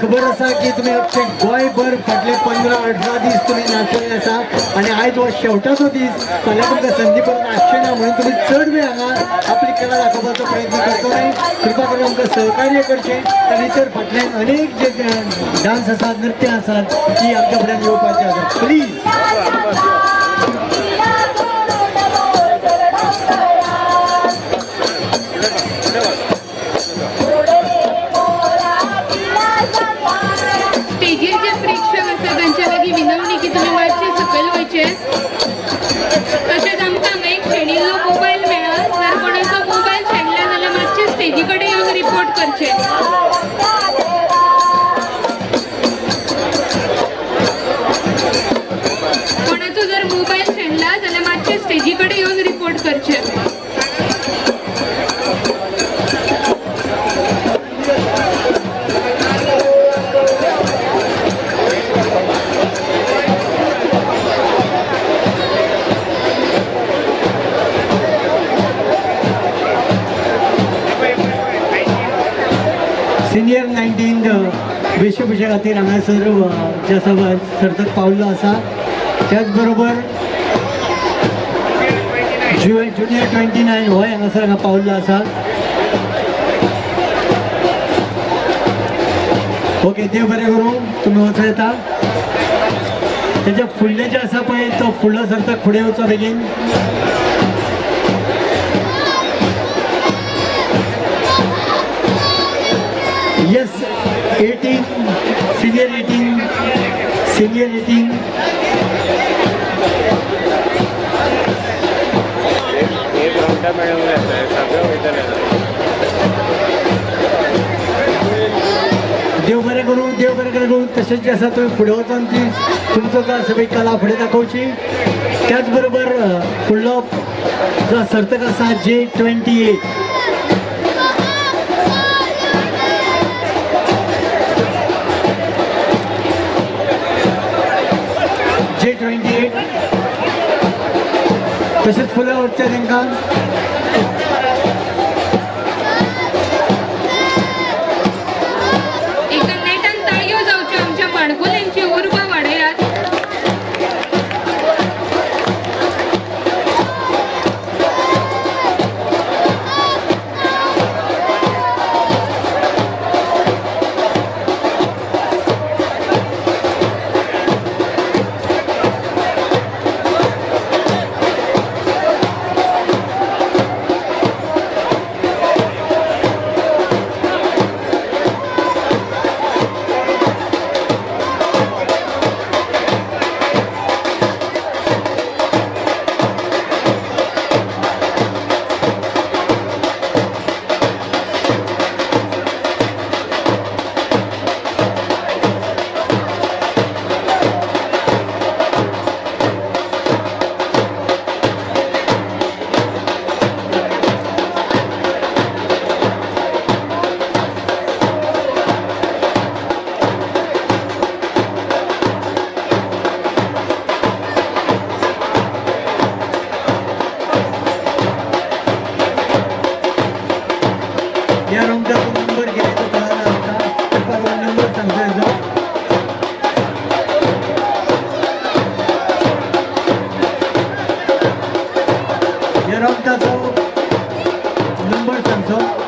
S8: खबर आसा की तुमी अख्खे गोंयभर फाटले 15-18 दीस तुमी नाचलेले आसा आनी आयज हो शेवटाचो दीस, फाल्यां तुमकां संदी परत आसची ना म्हणून तुमी चड वेळ हांगा आपली कला दाखोवपाचो प्रयत्न करचो न्हय. कृपा करून आमकां सहकार्य करचें आनी तर फाटल्यान अनेक जे डान्स आसात, नृत्य आसात ती आमच्या फुड्यान येवपाची आसात. प्लीज
S1: स्टेजीर जे प्रेक्षक आसा तांच्या लागीं विनवणी की तुमी मातशे सकयल वयचे. तशेंच आमकां हांगा एक शेणिल्लो मोबायल मेळ्ळा, जर कोणाचो मोबायल शेणला जाल्यार मातशे स्टेजी कडेन येवन रिपोर्ट करचे. कोणाचो जर मोबायल शेणला जाल्यार मातशे स्टेजी कडेन येवन रिपोर्ट करचे.
S8: सिनियर 19 वेशभूषे खातीर हांगासर जे आसा सर्तक पावल्लो आसा. त्याच बरोबर ज्युनियर 29 होय हांगासर हांगा पावल्लो आसा. ओके, देव बरें करूं, तुमी वचूं येता. तेच्या फुडलें जें आसा पळय तो फुडलो सर्तक फुडें वचो बेगीन. Yes, 18, senior 18, senior 18. देव बरें करूं, देव बरें करूं. तशेंच जें आसा तुमी फुडें वचोन ती तुमचो जो आसा पळय कला फुडें दाखोवची. त्याच बरोबर फुडलो जो सर्तक आसा J28. J28 तशेंच फुडें वचचें तांकां.
S1: एका नेटान ताळयो जावच्यो, आमच्या माणकुल्यांची उर्बा वाडयात.
S8: रमताचो नंबर कितें तो कळना आमकां, कृपा करून नंबर सांगचो हेजो. ह्या रमताचो नंबर सांगचो.